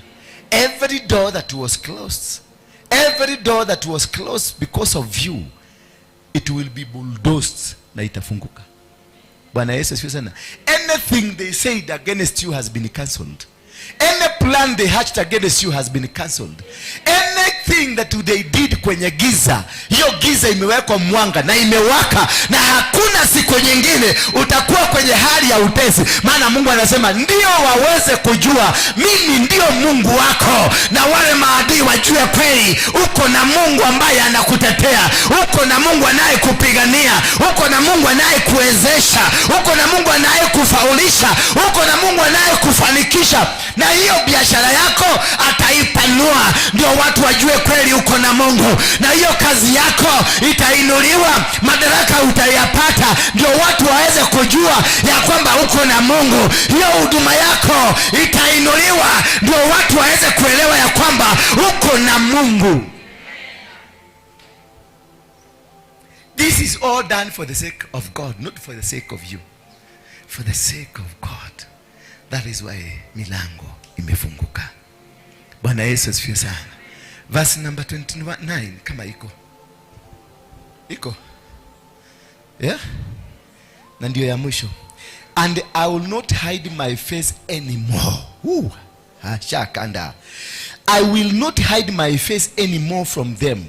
Every door that was closed, every door that was closed because of you, it will be bulldozed na itafunguka. Bwana Yesu asifiwe sana. Anything they said against you has been cancelled. Any plan they hatched against you has been cancelled. Anything that they did kwenye giza, hiyo giza imewekwa mwanga na imewaka, na hakuna siku nyingine utakuwa kwenye hali ya utesi. Maana Mungu anasema ndio waweze kujua mimi ndio Mungu wako, na wale maadui wajue kweli uko na Mungu ambaye anakutetea, uko na Mungu anayekupigania, uko na Mungu anayekuwezesha, uko na Mungu anayekufaulisha, uko na Mungu anayekufanikisha, na hiyo biashara yako ataipanua ndio watu wajue kweli uko na Mungu, na hiyo kazi yako itainuliwa, madaraka utayapata ndio watu waweze kujua ya kwamba uko na Mungu. Hiyo huduma yako itainuliwa ndio watu waweze kuelewa ya kwamba uko na Mungu. This is all done for the sake of God, not for the sake of you. For the sake of God. That is why milango imefunguka. Bwana Yesu asifiwe sana. Verse number 29 kama iko. Iko. Yeah? Na ndio ya mwisho. And I will not hide my face anymore. Ooh, shakanda. I will not hide my face anymore from them.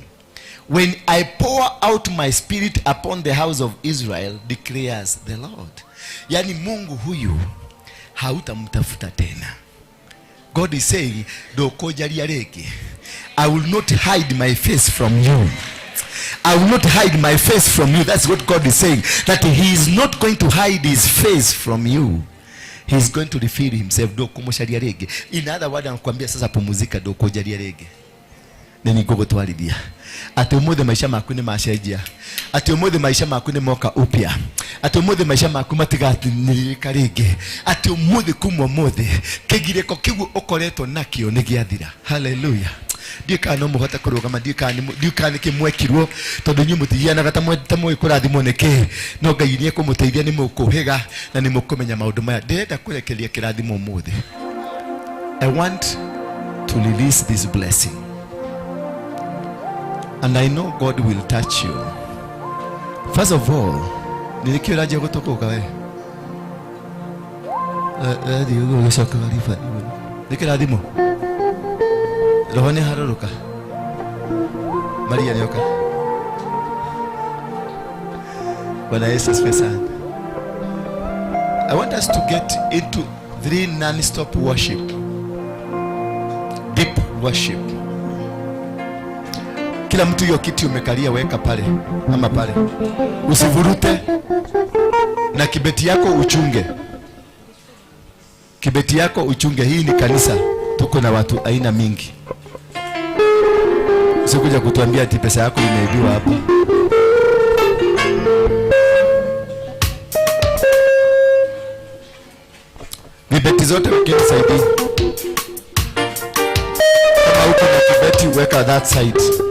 When I pour out my spirit upon the house of Israel, declares the Lord. Yani Mungu huyu hautamtafuta tena. God is saying, dokojaria rege. I will not hide my face from you. I will not hide my face from you. That's what God is saying. That he is not going to hide his face from you. He is going to reveal himself. Dokomosharia rege. In other words, anakuambia sasa pumuzika, dokojaria rege. Nini gũgũtwarithia atĩ ũmũthĩ maica maku nĩ macenjia, atĩ ũmũthĩ maica maku nĩ moka upya, atĩ ũmũthĩ maica maku matigatinĩrĩka rĩngĩ, atĩ ũmũthĩ kuma ũmũthĩ kĩgirĩko kĩu ũkoretwo nakĩo nĩ gĩathira. Hallelujah. Ndiũĩ kana no mũhote kũrũgama, ndiũĩ kana nĩkĩ mwekirwo, tondũ inyuĩ mũtigianaga ta mũĩ kũrathimwo nĩkĩ, no Ngai nĩ ekũmũteithia, nĩ mũkũhĩga na nĩ mũkũmenya maũndũ maya. Ndĩrenda kũrekereria kĩrathimo ũmũthĩ. I want to release this blessing. And I know God will touch you. First of all, nilikio raja kutoka we. Nikirathimo. Roho ni haroroka. Maria nioka. Bwana Yesu asifiwe sana. I want us to get into 3 non-stop worship. Deep worship. Kila mtu hiyo kiti umekalia weka pale ama pale. Usivurute, na kibeti yako uchunge. Kibeti yako uchunge. Hii ni kanisa, tuko na watu aina mingi. Usikuja kutuambia ati pesa yako imeibiwa hapa. Vibeti zote wekeni side. Kama uko na kibeti weka that side.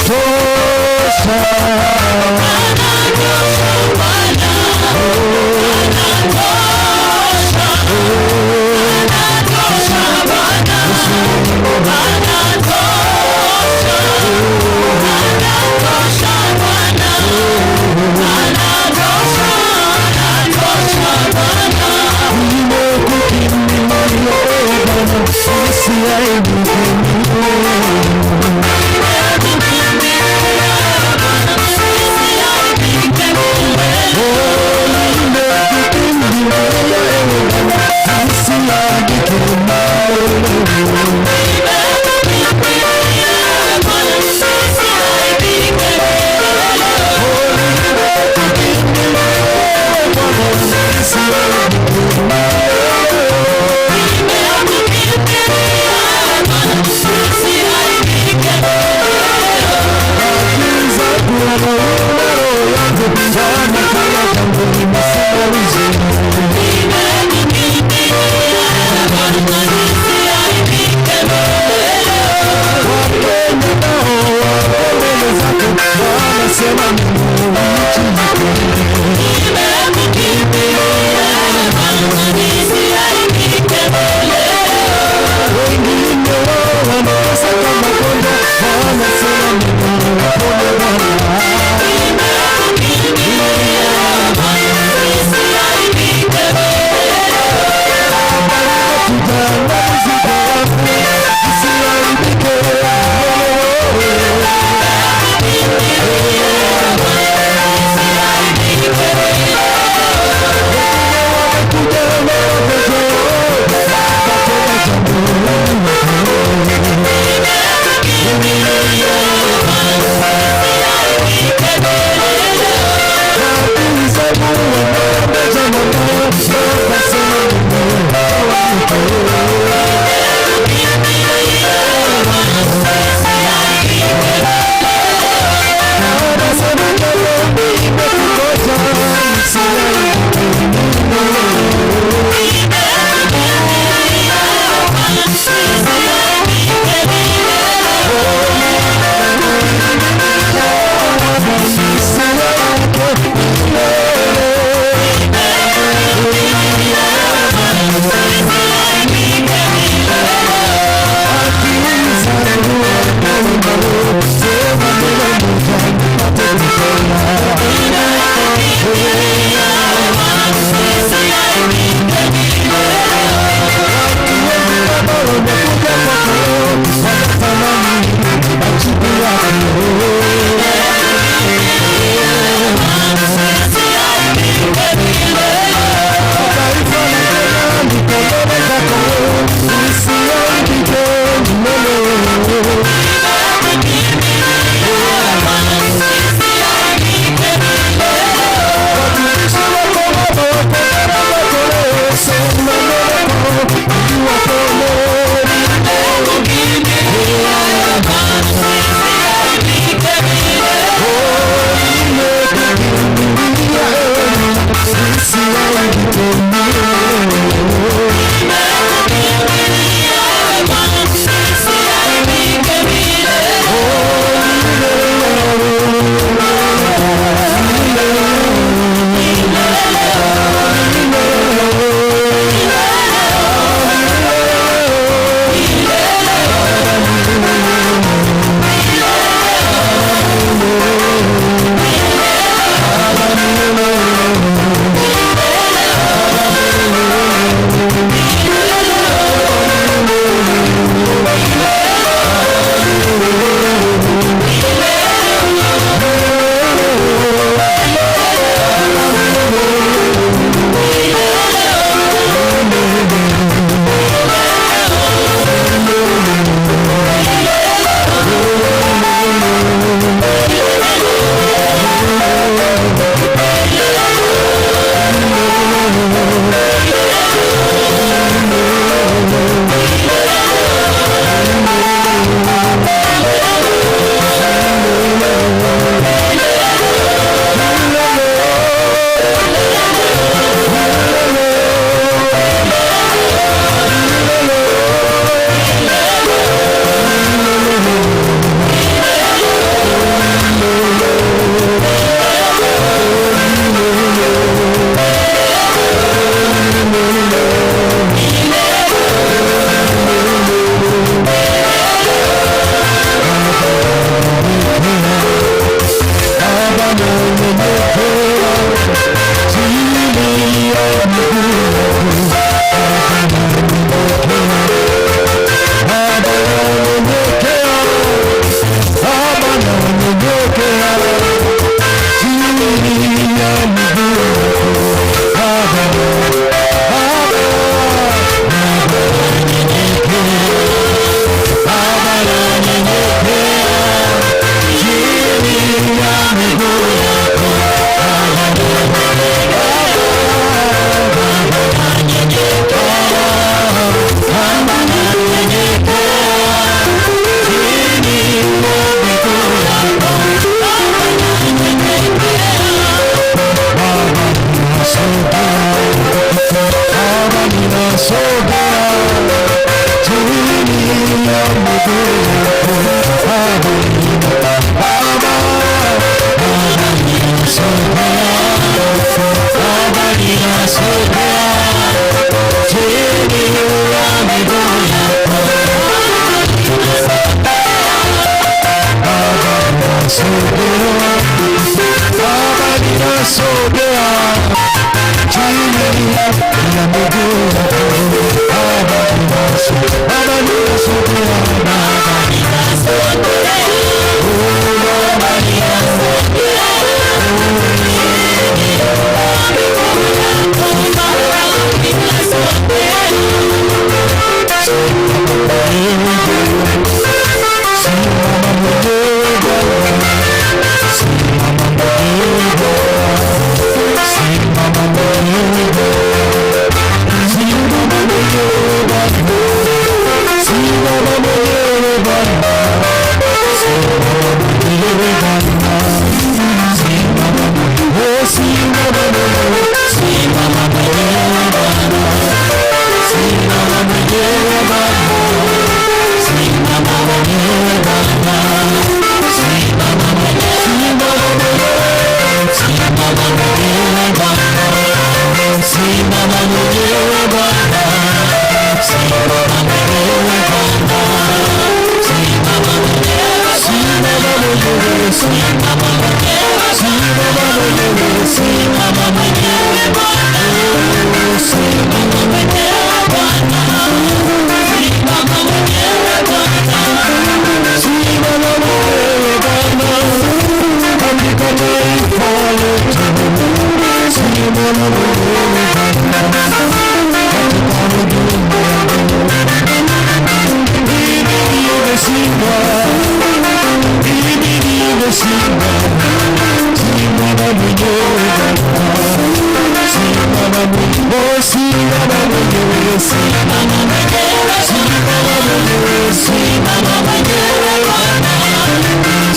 Anatosha.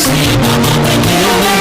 Simama mwenyewe.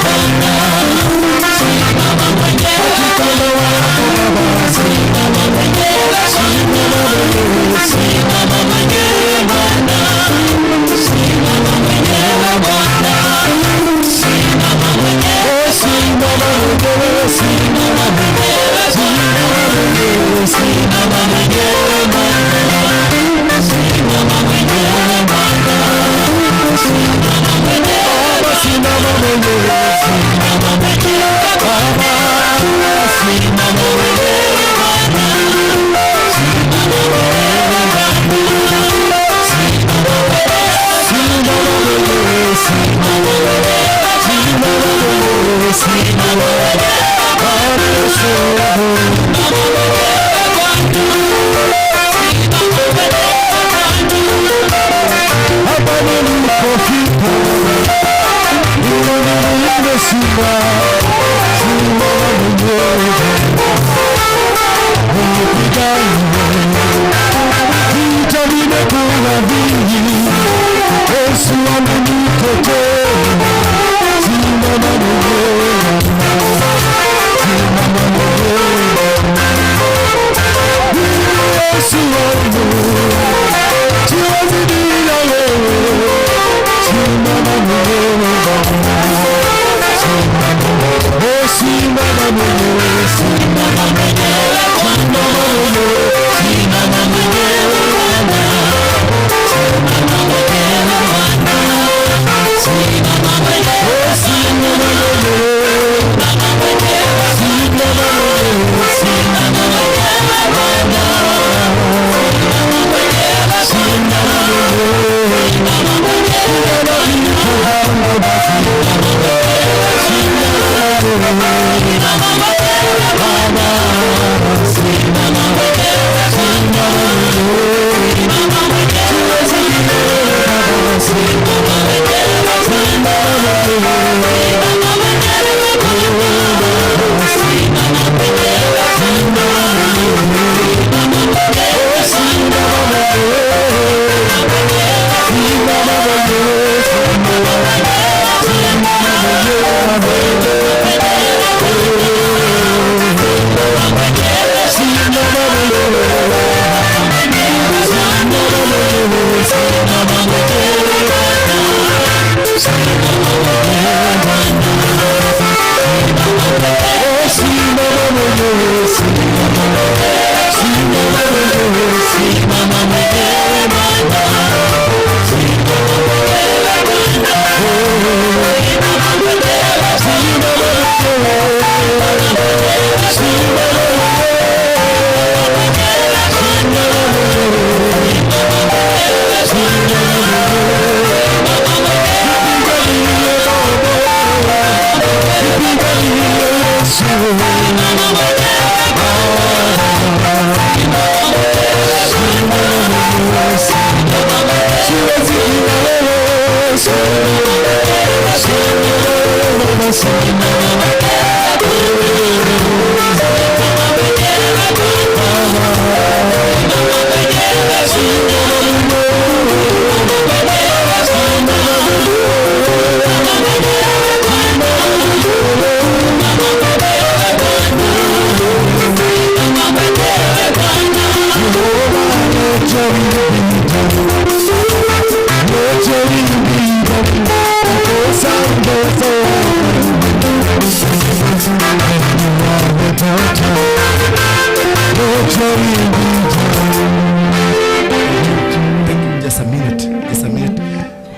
Just a minute, just a minute.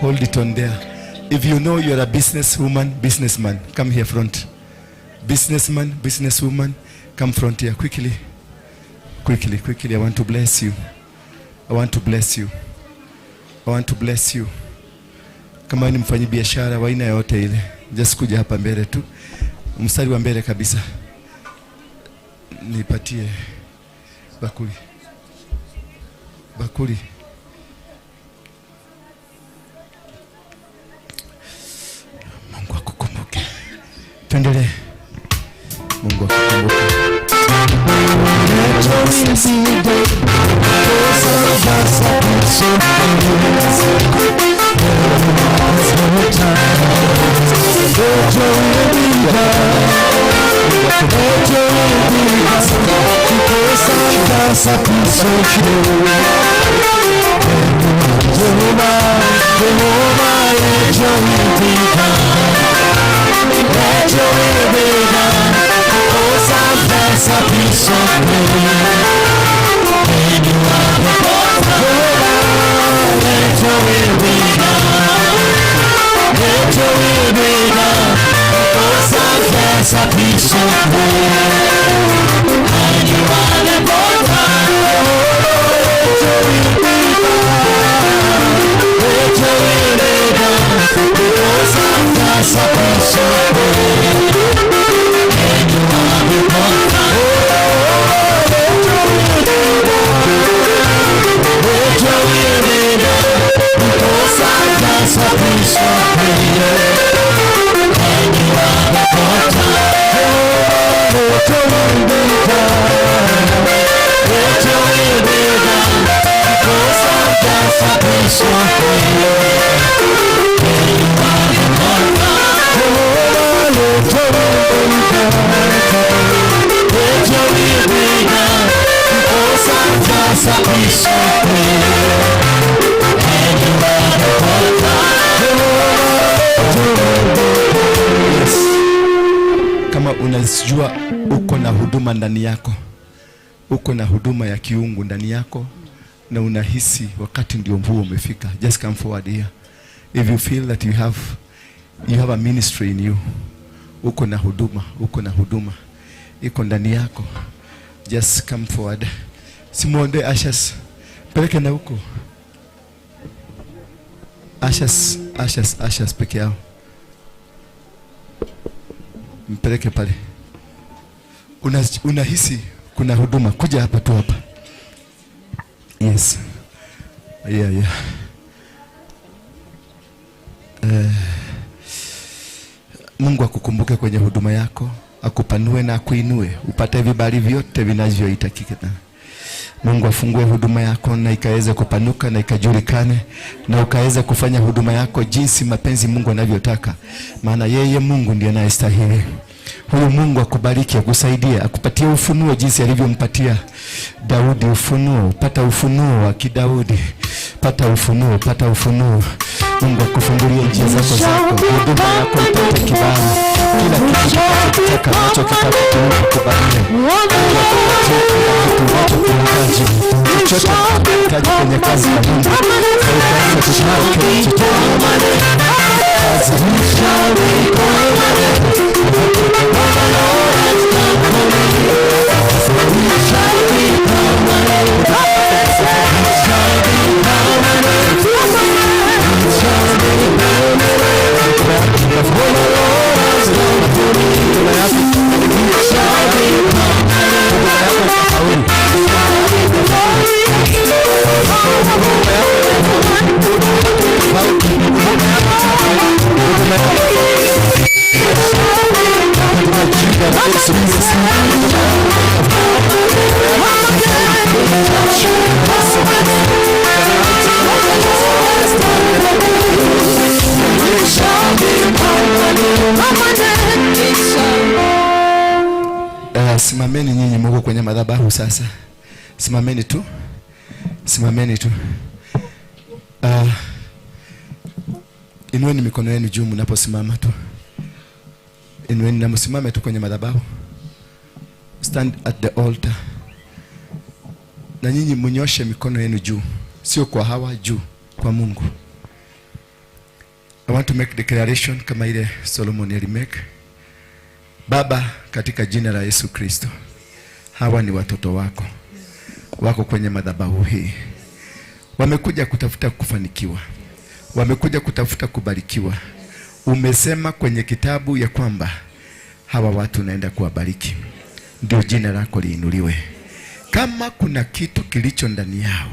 Hold it on there. If you know you're a businesswoman, businessman, come here front. Businessman, businesswoman, come front here quickly. Quickly, quickly. I want to bless you. I want to bless you. I want to bless you. Kama ni mfanyi biashara wa aina yote ile, just kuja hapa mbele tu. Mstari wa mbele kabisa. Nipatie bakuli. Bakuli. Mungu akukumbuke. Tuendelee. Mungu akukumbuke. Kama unajua uko na huduma ndani yako, uko na huduma ya kiungu ndani yako, na unahisi wakati ndio mvua umefika, just come forward here. If you feel that you have a ministry in you, uko na huduma, uko na huduma iko ndani yako, just come forward. Simuonde ashes, peleke na huko. Ashes, ashes, ashes peke yao. Mpeleke pale. Unahisi kuna huduma, kuja hapa tu hapa. Yes. Yeah, yeah. Mungu akukumbuke kwenye huduma yako, akupanue na akuinue, upate vibali vyote vinavyohitajika. Mungu afungue huduma yako na ikaweze kupanuka na ikajulikane, na ukaweze kufanya huduma yako jinsi mapenzi Mungu anavyotaka, maana yeye Mungu ndiye anayestahili. Huyu Mungu akubariki, akusaidie, akupatie ufunuo jinsi alivyompatia Daudi ufunuo. Pata ufunuo wa kidaudi. Pata ufunuo, pata ufunuo. Mungu akufungulie njia zako zako, huduma yako ipate kibali. Kila kitu unachotaka nacho kitakubalie. Mungu akupatie kila kitu unachokihitaji. Chochote unachohitaji kwenye kazi ya Mungu, madhabahu sasa. Simameni tu, simameni tu. Inueni mikono yenu juu mnaposimama tu. Inueni na msimame tu kwenye madhabahu. Stand at the altar. Na nyinyi mnyoshe mikono yenu juu, sio kwa hawa, juu kwa Mungu. I want to make declaration kama ile Solomon alimake. Baba, katika jina la Yesu Kristo, hawa ni watoto wako, wako kwenye madhabahu hii, wamekuja kutafuta kufanikiwa, wamekuja kutafuta kubarikiwa. Umesema kwenye kitabu ya kwamba hawa watu naenda kuwabariki, ndio jina lako liinuliwe. Kama kuna kitu kilicho ndani yao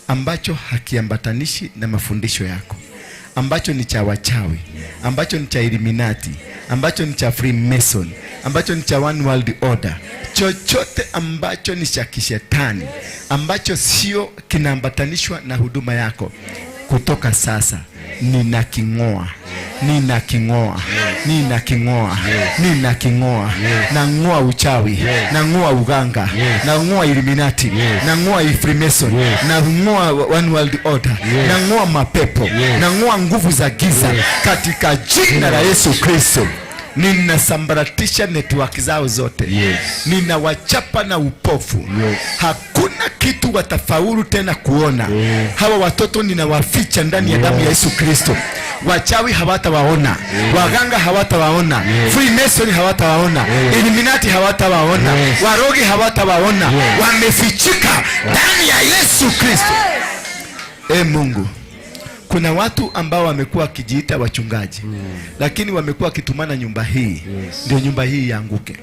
ambacho hakiambatanishi na mafundisho yako, ambacho ni cha wachawi, ambacho ni cha Illuminati, ambacho ni cha Freemason, ambacho ni cha One World Order, chochote ambacho ni cha kishetani, ambacho sio kinaambatanishwa na huduma yako, kutoka sasa ninaking'oa, ninaking'oa, ninaking'oa, ninaking'oa. Nang'oa uchawi, nang'oa uganga, nang'oa Illuminati, nang'oa Freemason, nang'oa One World Order, nang'oa mapepo, nang'oa nguvu za giza katika jina la Yesu Kristo. Ninasambaratisha network zao zote. Ninawachapa na upofu. Hakuna kitu watafaulu tena kuona. Hawa watoto ninawaficha ndani ya damu ya Yesu Kristo. Wachawi hawatawaona, waganga hawatawaona, Freemason hawatawaona, Illuminati hawatawaona, warogi hawatawaona. Wamefichika ndani ya Yesu Kristo. E Mungu, kuna watu ambao wamekuwa wakijiita wachungaji, lakini wamekuwa wakitumana nyumba hii ndio nyumba hii ianguke.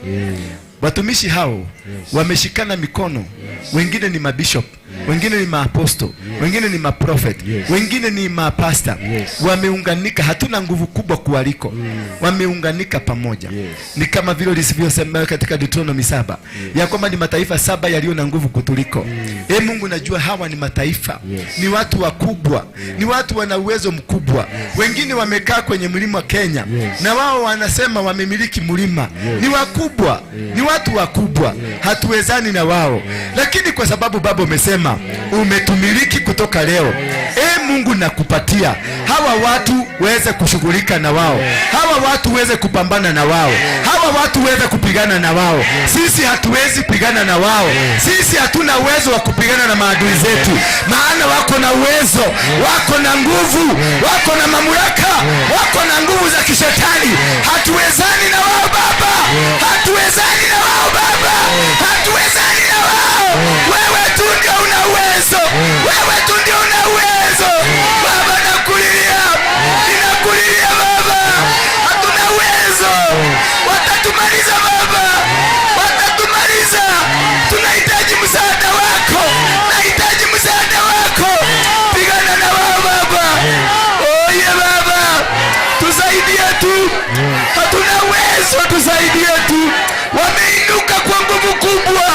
Watumishi hao wameshikana mikono. Wengine ni mabishop, wengine ni maaposto, wengine ni maprophet, wengine ni mapasta. Wameunganika, hatuna nguvu kubwa kuwaliko. Wameunganika pamoja. Ni kama vile ulivyosema katika Deuteronomy 7 ya kwamba ni mataifa 7 yaliyo na nguvu kutuliko. E Mungu, najua hawa ni mataifa, ni watu wakubwa, ni watu wana uwezo mkubwa. Wengine wamekaa kwenye mlima wa Kenya na wao wanasema wamemiliki mlima. Ni wakubwa, ni watu wakubwa, hatuwezani na wao. Lakini kwa sababu Baba umesema umetumiliki kutoka leo, E Mungu, nakupatia hawa watu weze kushughulika na wao, hawa watu weze kupambana na wao, hawa watu weze kupigana na wao. Sisi hatuwezi pigana na wao, sisi hatuna uwezo wa kupigana na maadui zetu, maana wako na uwezo, wako na nguvu, wako na mamlaka, wako na nguvu za kishetani. Hatuwezani na wao Baba, hatuwezani na wao Baba, hatuwezani na wao. Wewe tu ndio una uwezo, wewe tu ndio una uwezo Baba. Nakulilia, ninakulilia Baba, hatuna uwezo, watatumaliza Baba, watatumaliza. Tunahitaji msaada wako, nahitaji msaada wako, pigana na wao Baba. Oye Baba, tusaidie tu, hatuna uwezo, tusaidie tu. Wameinuka kwa nguvu kubwa,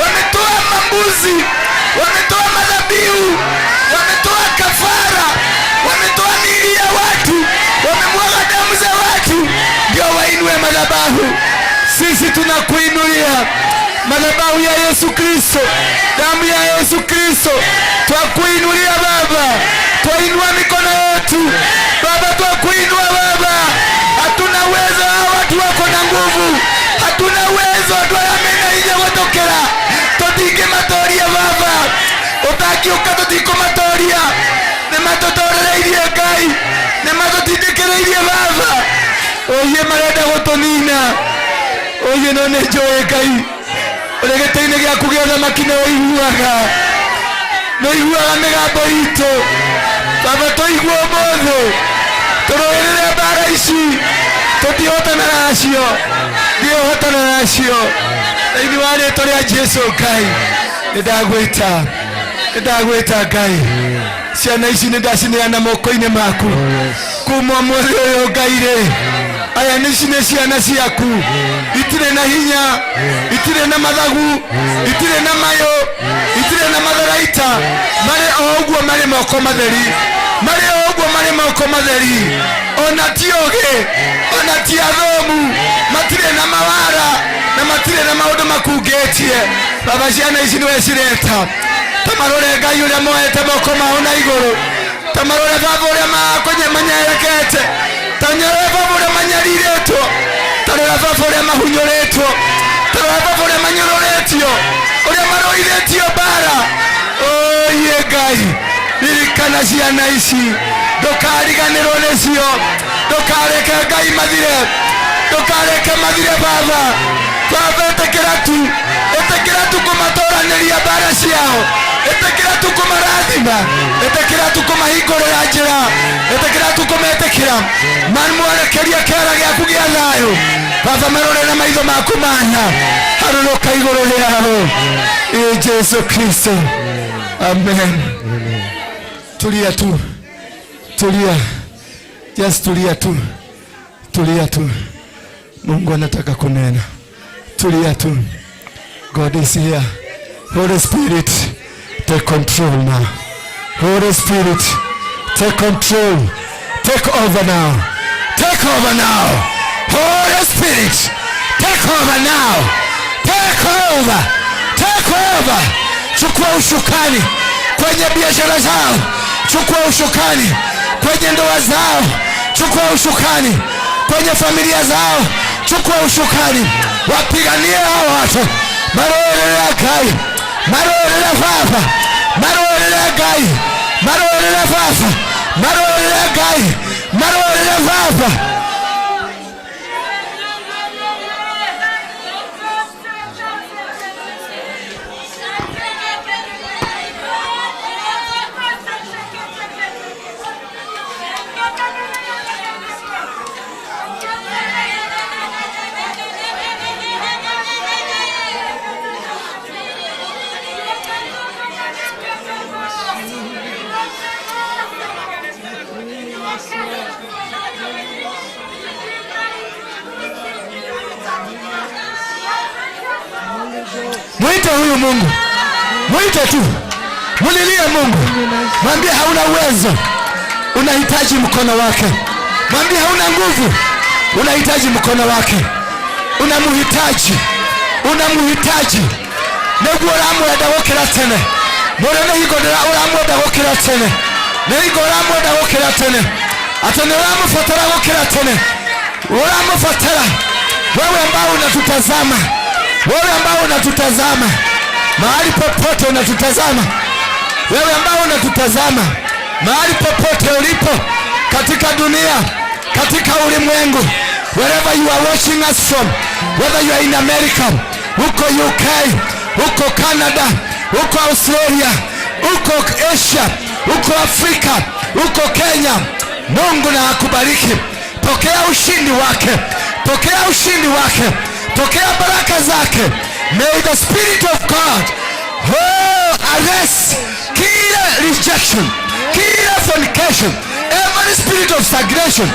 wametoa mambuzi, wametoa madhabihu, wametoa kafara, wametoa miili ya watu, wamemwaga damu za watu ndio wainue madhabahu. Sisi tunakuinulia madhabahu ya Yesu Kristo, damu ya Yesu Kristo, twakuinulia Baba, twainua mikono yetu Baba, twakuinua Baba. Hatuna uwezo, hawa watu wako na nguvu, hatuna uwezo, twayamena ije gutokera tutingimatoria Baba, utangiuka tutikumatoria. Nĩmatũtorereirie Ngai, nĩmatũtindĩkĩrĩirie Baba, oye marenda gũtũnina, oye no nĩ njũĩ Ngai ũrĩ gĩtĩ-inĩ gĩaku gĩa ũthamaki nĩũiguaga, nĩũiguaga mĩgambo itũ Baba. Tũigue ũmũthĩ, tũrũĩrĩre mbara ici, tũtihotana nacio, ndiũhotana nacio thĩinĩ wa rĩtwa rĩa Jesu. Ngai, nĩndagwĩta, nĩndagwĩta Ngai, ciana ici nĩndacineana moko-inĩ maku kuma ũmũthĩ ũyũ. Ngai rĩ, aya nĩ nĩ ciana ciaku, itirĩ na hinya, itirĩ na mathagu, itirĩ na mayũ, itirĩ na matharaita, marĩ o ũguo marĩ moko matheri, marĩ o ũguo marĩ moko matheri, ona ti ogĩ, ona ti athomu, matirĩ na mawara. Na matirĩ na maũndũ makungĩtie. Baba, ciana ici nĩwe cireta. Tamarore Ngai ũrĩa moete moko mao na igũrũ. Tamarore Baba ũrĩa manyerekete. Tamarore Baba ũrĩa manyarirĩtwo. Tarora Baba ũrĩa mahunyũrĩtwo. Tarora Baba ũrĩa manyũrũrĩtio. Ũrĩa marũithĩtio mbara. Oye Ngai, ririkana ciana ici, ndũkariganĩrwo nĩcio, ndũkareke Ngai mathire, ndũkareke mathire Baba. Baba, ĩtĩkĩra tu, ĩtĩkĩra tu kũmatoranĩria mbara ciao, ĩtĩkĩra tu kũmarathima, ĩtĩkĩra tu kũmahingũrĩra njĩra, ĩtĩkĩra tu kũmetĩkĩra, mamwerekeria kĩara gĩaku gĩa thayũ. Baba, marore na maitho maku mana, harũrũka igũrũ rĩao. Ĩ Jesu Kristo, amen. Tulia tu, tulia, just tulia tu, tulia tu. Mungu anataka kunena. Tulia tu. God is here. Holy Spirit, take control now. Holy Spirit, take control. Take over now. Take over now. Holy Spirit, take over now. Take over. Take over. Chukua usukani kwenye biashara zao. Chukua usukani kwenye ndoa zao. Chukua usukani kwenye familia zao. Chukua usukani. Wapiganie hao watu. Marorera Ngai. Marorera Baba. Marorera Ngai. Marorera Baba. Marorera Ngai. Marorera Baba. Mwite huyu Mungu, mwite tu, mulilie Mungu, mwambie hauna uwezo, unahitaji mkono wake. Mwambie hauna nguvu, unahitaji mkono wake, unamhitaji, unamhitaji. Nĩguo ũramwenda gũkĩra tene, mũrĩ nĩ hingo ũramwenda gũkĩra tene, nĩ hingo ũramwenda gũkĩra tene, atĩ nĩ ũramũbatara gũkĩra tene, ũramũbatara. Wewe ambao unatutazama, wewe ambao unatutazama mahali popote unatutazama, wewe ambao unatutazama mahali popote ulipo katika dunia, katika ulimwengu, wherever you are watching us from, whether you are in America, huko UK, huko Canada, huko Australia, huko Asia, huko Afrika, huko Kenya, Mungu na akubariki. Pokea ushindi wake, pokea ushindi wake, pokea baraka zake. May the Spirit of God, oh, arrest kila rejection, kila fornication, every spirit of stagnation,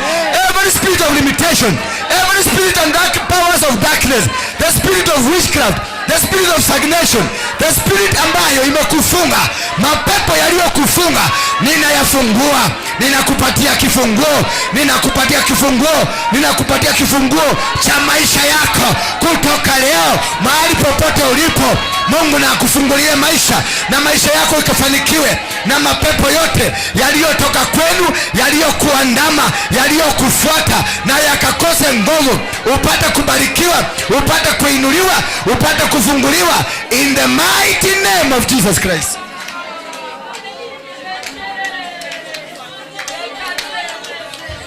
every spirit of limitation, every spirit and dark powers of darkness, the spirit of witchcraft, the spirit of stagnation, the spirit ambayo imekufunga, mapepo yaliyokufunga, ninayafungua, ninakupatia kifunguo, ninakupatia kifunguo, ninakupatia kifunguo cha maisha yako kutoka leo. Mahali popote ulipo, Mungu na akufungulie maisha, na maisha yako ikafanikiwe, na mapepo yote yaliyotoka kwenu, yaliyokuandama, yaliyokufuata, na yakakose nguvu, upate kubarikiwa, upate kuinuliwa, upate kufunguliwa, in the mighty name of Jesus Christ.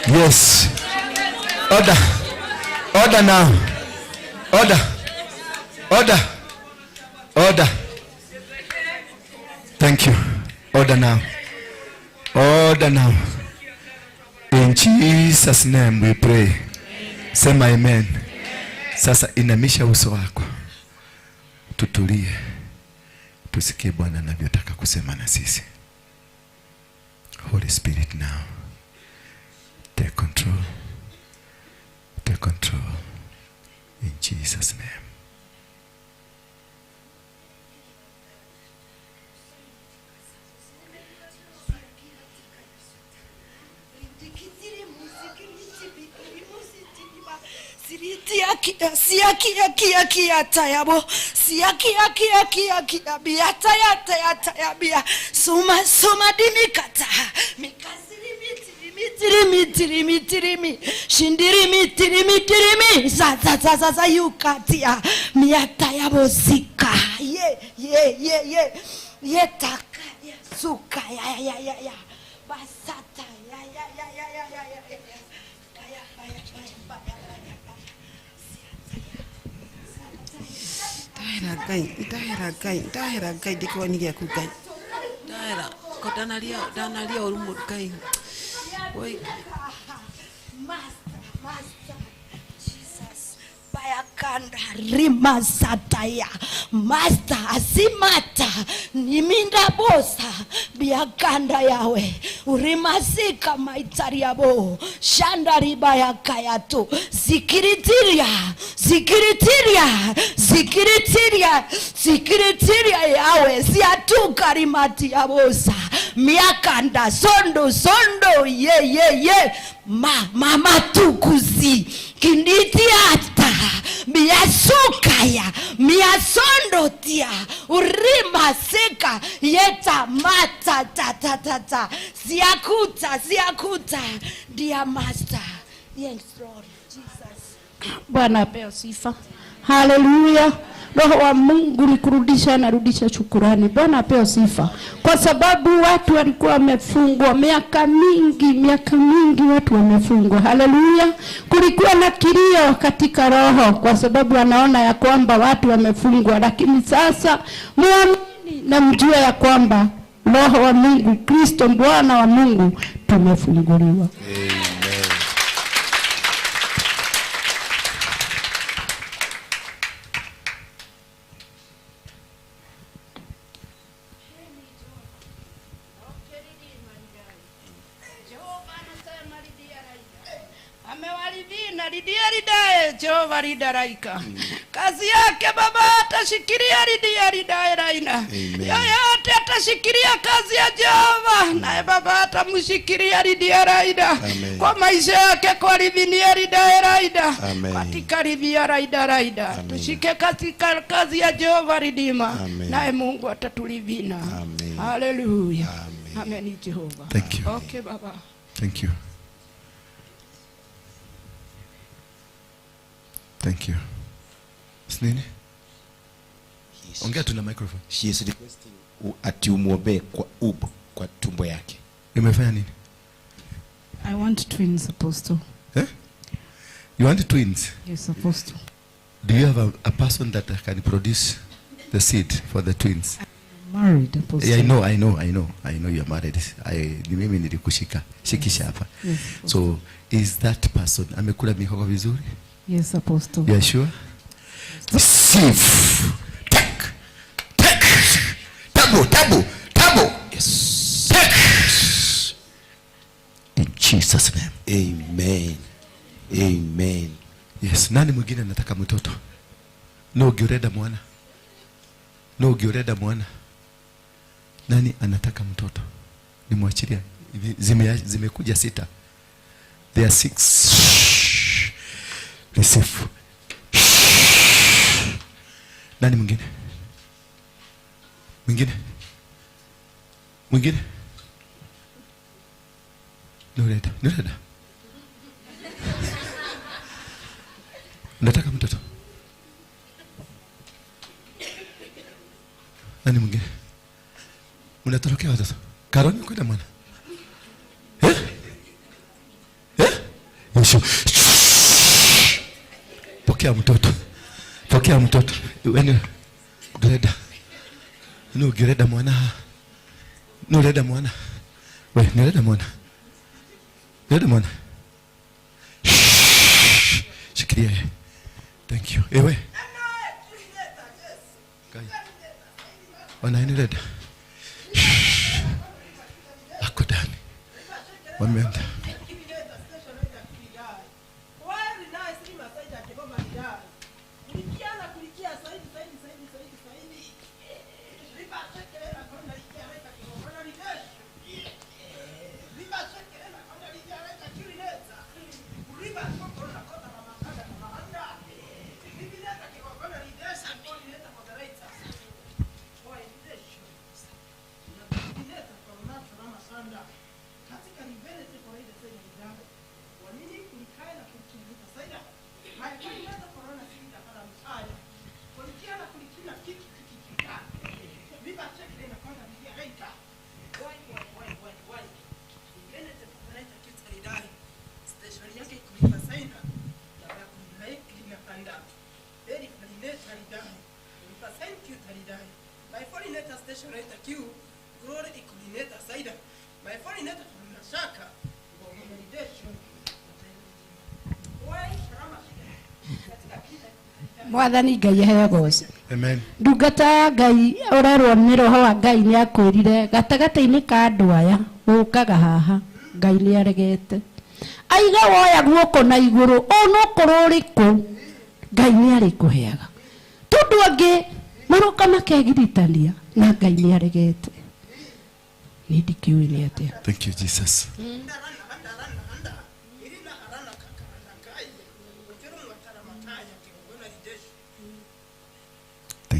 Yes. Order. Order now. Order. Order. Order. Thank you. Order now. Order now. In Jesus name we pray. Sema amen. Sasa inamisha uso wako. Tutulie. Tusikie Bwana anavyotaka kusema na sisi. Holy Spirit now. Take control. Take control. In Jesus name. Tiakia siakia kia kia tayabo siakia kia kia kia bia taya taya taya bia suma suma dimikata mikasiri mitiri mitiri mitiri shindiri mitiri mitiri za za za za za yukatia miata yabo zika ye ye ye ye ye taka ya suka ya ya ya ya basata ya ya ya ya ya ya ya ya ya Ndahera Ngai, ndahera Ngai ndikoni gĩaku Ngai. Ndahera ko ndanaria ũru mũru Ngai. Woi. Master, Master Jesus bayakanda rima sataya Master asimata niminda bosa biakanda yawe urimasika maitariabo shandari bayakayato zikiritiria zikiritiria zikiritiria zikiritiria yawe siatuka rimati yabosa miakanda sondo sondo ye ye ye ma mama tukuzi kinditiata miasukaya miasondotia urima seka yeta mata ta ta ta ta siakuta siakuta dear Master. Yes Lord Jesus. Bwana apewe sifa. Haleluya. Roho wa Mungu ni kurudisha na rudisha shukurani. Bwana apewe sifa. Kwa sababu watu walikuwa wamefungwa miaka mingi watu wamefungwa. Haleluya. Kulikuwa na kilio katika roho kwa sababu anaona ya kwamba watu wamefungwa, lakini sasa muamini na mjue ya kwamba Roho wa Mungu, Kristo Bwana wa Mungu, tumefunguliwa. Amen. Jehova lidaraika. Kazi yake baba atashikilia lidia lidaeraina. Yoyote atashikilia kazi ya Jehova naye baba atamshikilia lidia raida. Kwa maisha yake kwa lidhinia lidaeraida. Katika lidia raida raida. Tushike katika kazi ya Jehova lidima. Naye Mungu atatulivina. Hallelujah. Amen Jehova. Thank you. Okay baba. Thank you. Thank you. Snini? Ongea tu na microphone. She is requesting ati umuombe kwa ubo kwa tumbo yake. Imefanya nini? I want twins, Apostle. Eh? You want twins? Yes, Apostle. Do you have a person that can produce the seed for the twins? I'm married, Apostle. Yeah, I know you are married. Ni mimi nilikushika. Shikisha hapa. Yes. So is that person amekula mihogo vizuri? Yes, Apostle. You are sure? Receive. Take. Take. Double, double, double. Yes. Take. In Jesus name. Amen. Amen. Yes, nani mwingine anataka mtoto? No gioreda mwana. No gioreda mwana. Nani anataka mtoto? Nimwachilia. Zimekuja 6. There are 6. Receive. Nani mwingine? Mwingine? Mwingine? Nureda, Nureda. Nataka mtoto. Nani mwingine? Mnatorokea watoto. Karoni kwenda mwana. Eh? Eh? Yesu. Pokea mtoto. Pokea mtoto. Wewe Greda. No Greda mwana. No Greda mwana. Wewe Greda mwana. Greda mwana. Shikilia. Thank you. Ewe. Kai. Wana Greda. Ako ndani. Wameenda. Mwathani Ngai aheagwo. Amen. Ndungata ya Ngai ũrerwo nĩ roho wa Ngai nĩ akwĩrire gatagatĩ-inĩ ka andũ aya ũkaga haha Ngai nĩ aregete. Aiga woya guoko na igũrũ onokorwo ũrĩ kũ Ngai nĩ arĩkũheaga. Tondũ angĩ maroka makegiritania na Ngai nĩ aregete. Nĩ ndikĩũĩ nĩ atĩa. Thank you Jesus.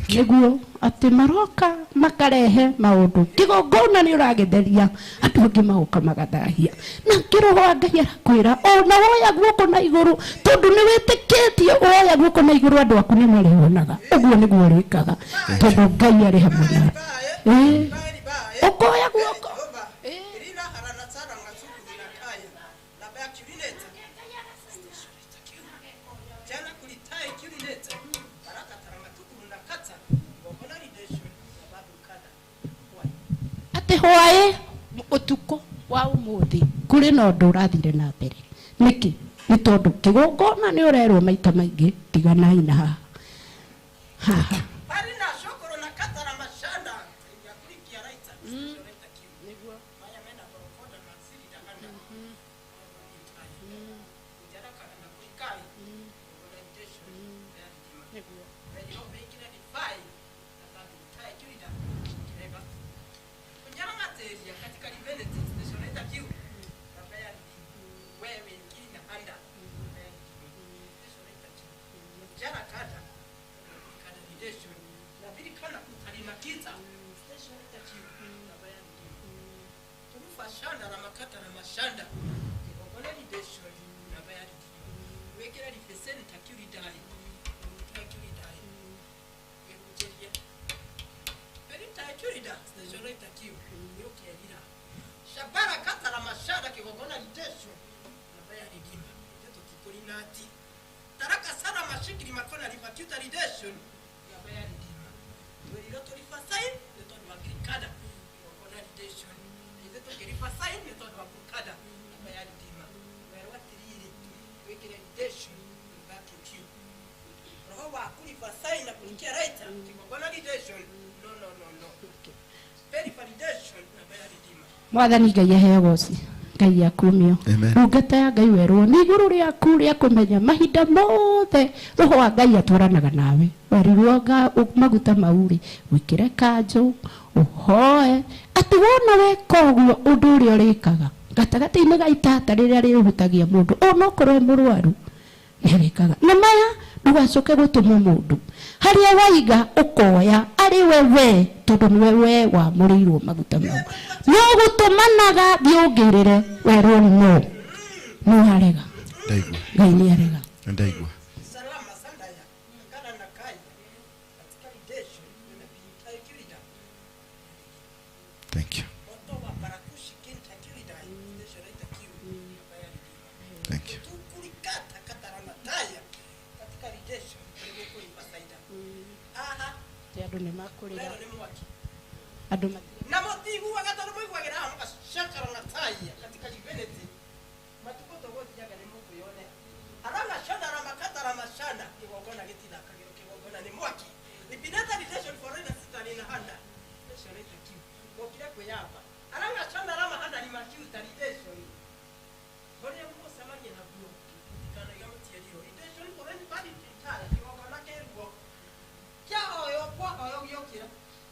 Nĩguo atĩ maroka makarehe maũndũ kĩgongona nĩ ũragĩtheria andũ angĩ magoka magathahia na kĩroho wa Ngai arakwĩra ona woya guoko na igũrũ tondũ nĩ wĩtĩkĩtie woya guoko na igũrũ andũ aku nĩ marĩhonaga ũguo nĩguo ũrĩkaga tondũ Ngai arĩ hamwe nawe. Ũkoya guoko hwaĩ ũtukũ wa ũmũthĩ kũrĩ na ũndũ ũrathire na mbere nĩkĩ nĩ tondũ kĩgongona nĩ ũrerwo maita maingĩ tiganai na haha haha Mwathani Ngai aheagwo Ngai akumio. Ndungata ya Ngai werwo nĩ igũrũ rĩaku rĩa kũmenya mahinda mothe roho wa Ngai atwaranaga nawe werirwo maguta mau rĩ wĩkĩre kanjũ ũhoe atĩ wona weka ũguo ũndũ ũrĩa ũrĩkaga gatagatĩ-inĩ ga itata rĩrĩa rĩhutagia mũndũ onokorwo e mũrwaru nĩ arĩkaga na maya ndũgacoke gũtũma mũndũ harĩa waiga ũkoya arĩ we we tondũ nĩwe we wamũrĩirwo maguta mau no gũtũmanaga thiĩ ũngĩrĩre werwo no no arega Ndaigua. Ngai nĩ arega. Ndaigua. Thank you. Thank you. Andũ nĩ makũrĩra andũ na mũtiguaga tondũ mũiguagĩra haha mũgacakara na taya katika divinity matukũ tũgũthiaga nĩ mũkwĩyonera aramacana ramakata ramacana kĩgongona gĩtithakagĩrwo kĩgongona nĩ mwaki Libinata redemption foreigner sister in handa mokire kwĩyamba aramacana ramahanda rimakiuta redemption ũrĩa mũgũcemania naguo mũtikanaiga mũtierirwo redemption foreign valid entire kĩgongona kĩruo kĩahoywo kwahoywo gĩokĩra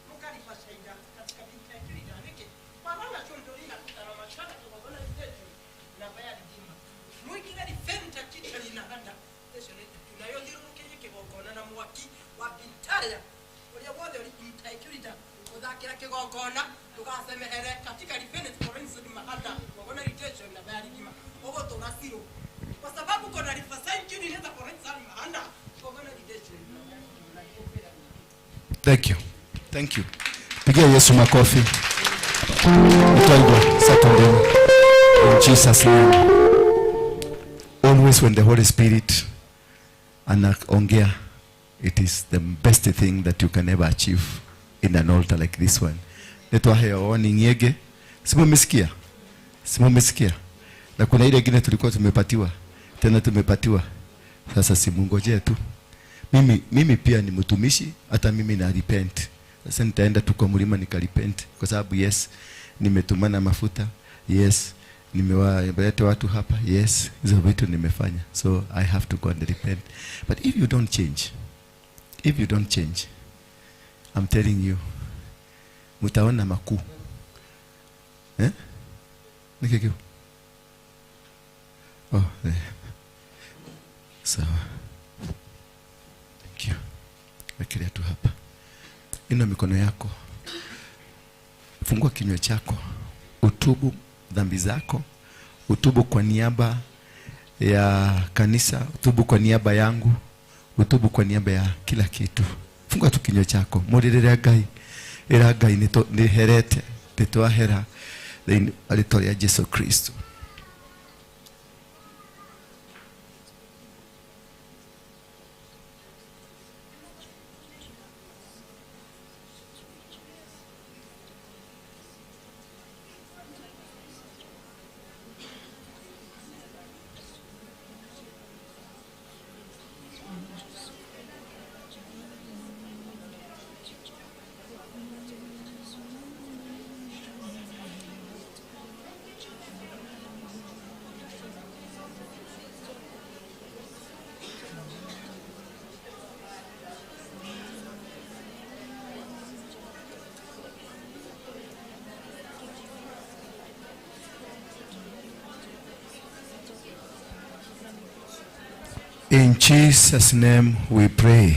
mũkaribacaida katika bintaikirida nĩkĩ kwaranga chondorina kutara machana kĩgongona redemption namba ya ridima mwikire rifenta kitarina handa nayo thirũrũkĩrie kĩgongona na mwaki wa bintaya ũrĩa wothe ũrĩ intaikirida ũthakĩra kĩgongona ndũgacemehere katika rifenit forensic mahanda kĩgongona redemption namba ya ridima ũgũtũra cirũ Kwa sababu kona Riverside chini inaweza correct sana anda. Kogona jideche. Thank you. Thank you. Pigia Yesu makofi. Utaigwa Saturday. In Jesus name. Always when the Holy Spirit anaongea, it is the best thing that you can ever achieve in an altar like this one. Nitwaheo warning yege. Simumesikia? Simumesikia? Na kuna ile ingine tulikuwa tumepatiwa. Tena tumepatiwa. Sasa simungojee tu. Mimi pia ni mtumishi, hata mimi na repent. Sasa nitaenda tu kwa mlima nikarepent, kwa sababu yes, nimetumana mafuta, yes, nimewaleta watu hapa, yes, hizo vitu nimefanya. So I have to go and repent. But if you don't change, if you don't change, I'm telling you, mutaona makuu. Eh? Nikikiu. Oh, eh. Sawa. Thank you. Wekelea tu hapa. Inua mikono yako. Fungua kinywa chako. Utubu dhambi zako. Utubu kwa niaba ya kanisa, utubu kwa niaba yangu, utubu kwa niaba ya kila kitu. Fungua tu kinywa chako. Muririre Ngai. Ira Ngai niherete, nitwahera thĩinĩ wa rĩĩtwa rĩa Jesu Kristo. In Jesus name we pray.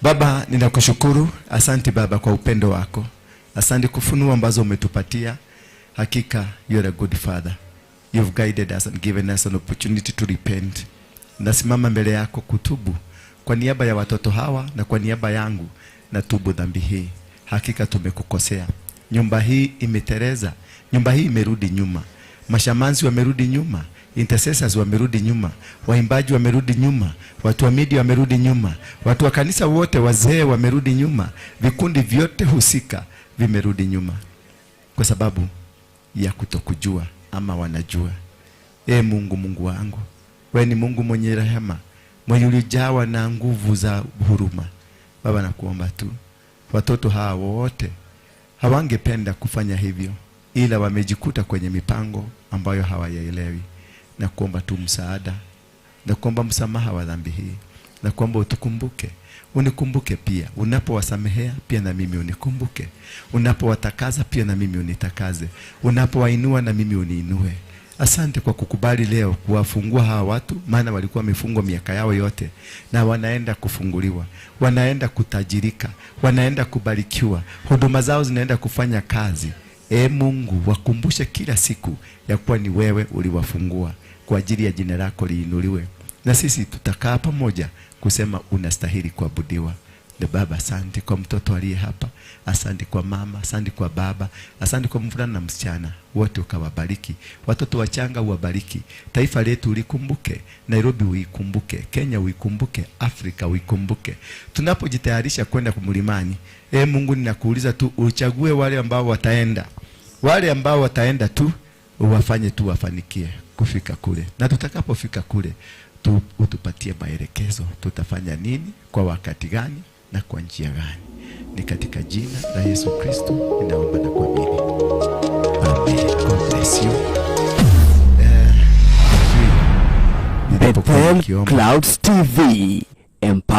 Baba, ninakushukuru. Asante Baba kwa upendo wako. Asante kufunua ambazo umetupatia. Hakika you are a good father. You've guided us and given us an opportunity to repent. Nasimama mbele yako kutubu kwa niaba ya watoto hawa na kwa niaba yangu, natubu dhambi hii. Hakika tumekukosea. Nyumba hii imetereza. Nyumba hii imerudi nyuma. Mashamanzi wamerudi nyuma. Intercessors wamerudi nyuma, waimbaji wamerudi nyuma, watu wa media wamerudi nyuma, watu wa kanisa wote, wazee wamerudi nyuma, vikundi vyote husika vimerudi nyuma kwa sababu ya kutokujua ama wanajua. Mungu, Mungu wangu, wewe ni Mungu mwenye rehema, mwenye ulijawa na nguvu za huruma. Baba, nakuomba tu watoto hawa wote hawangependa kufanya hivyo, ila wamejikuta kwenye mipango ambayo hawayaelewi. Na kuomba tu msaada, na kuomba msamaha wa dhambi hii, na kuomba utukumbuke, unikumbuke pia. Unapowasamehea pia na mimi unikumbuke, unapowatakaza pia na mimi unitakaze, unapowainua na mimi uniinue. Asante kwa kukubali leo kuwafungua hawa watu, maana walikuwa wamefungwa miaka yao yote, na wanaenda kufunguliwa, wanaenda kutajirika, wanaenda kubarikiwa, huduma zao zinaenda kufanya kazi. Mungu, wakumbushe kila siku ya kuwa ni wewe uliwafungua, kwa ajili ya jina lako liinuliwe. Na sisi tutakaa pamoja kusema unastahili kuabudiwa. Na Baba, asante kwa mtoto aliye hapa, asante kwa mama, asante kwa baba, asante kwa mvulana na msichana, wote ukawabariki. Watoto wachanga uwabariki. Taifa letu ulikumbuke, Nairobi uikumbuke, Kenya uikumbuke, Afrika uikumbuke. Tunapojitayarisha kwenda mlimani, Mungu, ninakuuliza tu uchague wale ambao wataenda. Wale ambao wataenda tu uwafanye tu wafanikie kufika kule. Na tutakapofika kule tu utupatie maelekezo tutafanya nini, kwa wakati gani na kwa njia gani. Ni katika jina la Yesu Kristo ninaomba na kuamini. Amen. God bless you. Bethel Clouds TV. Empower.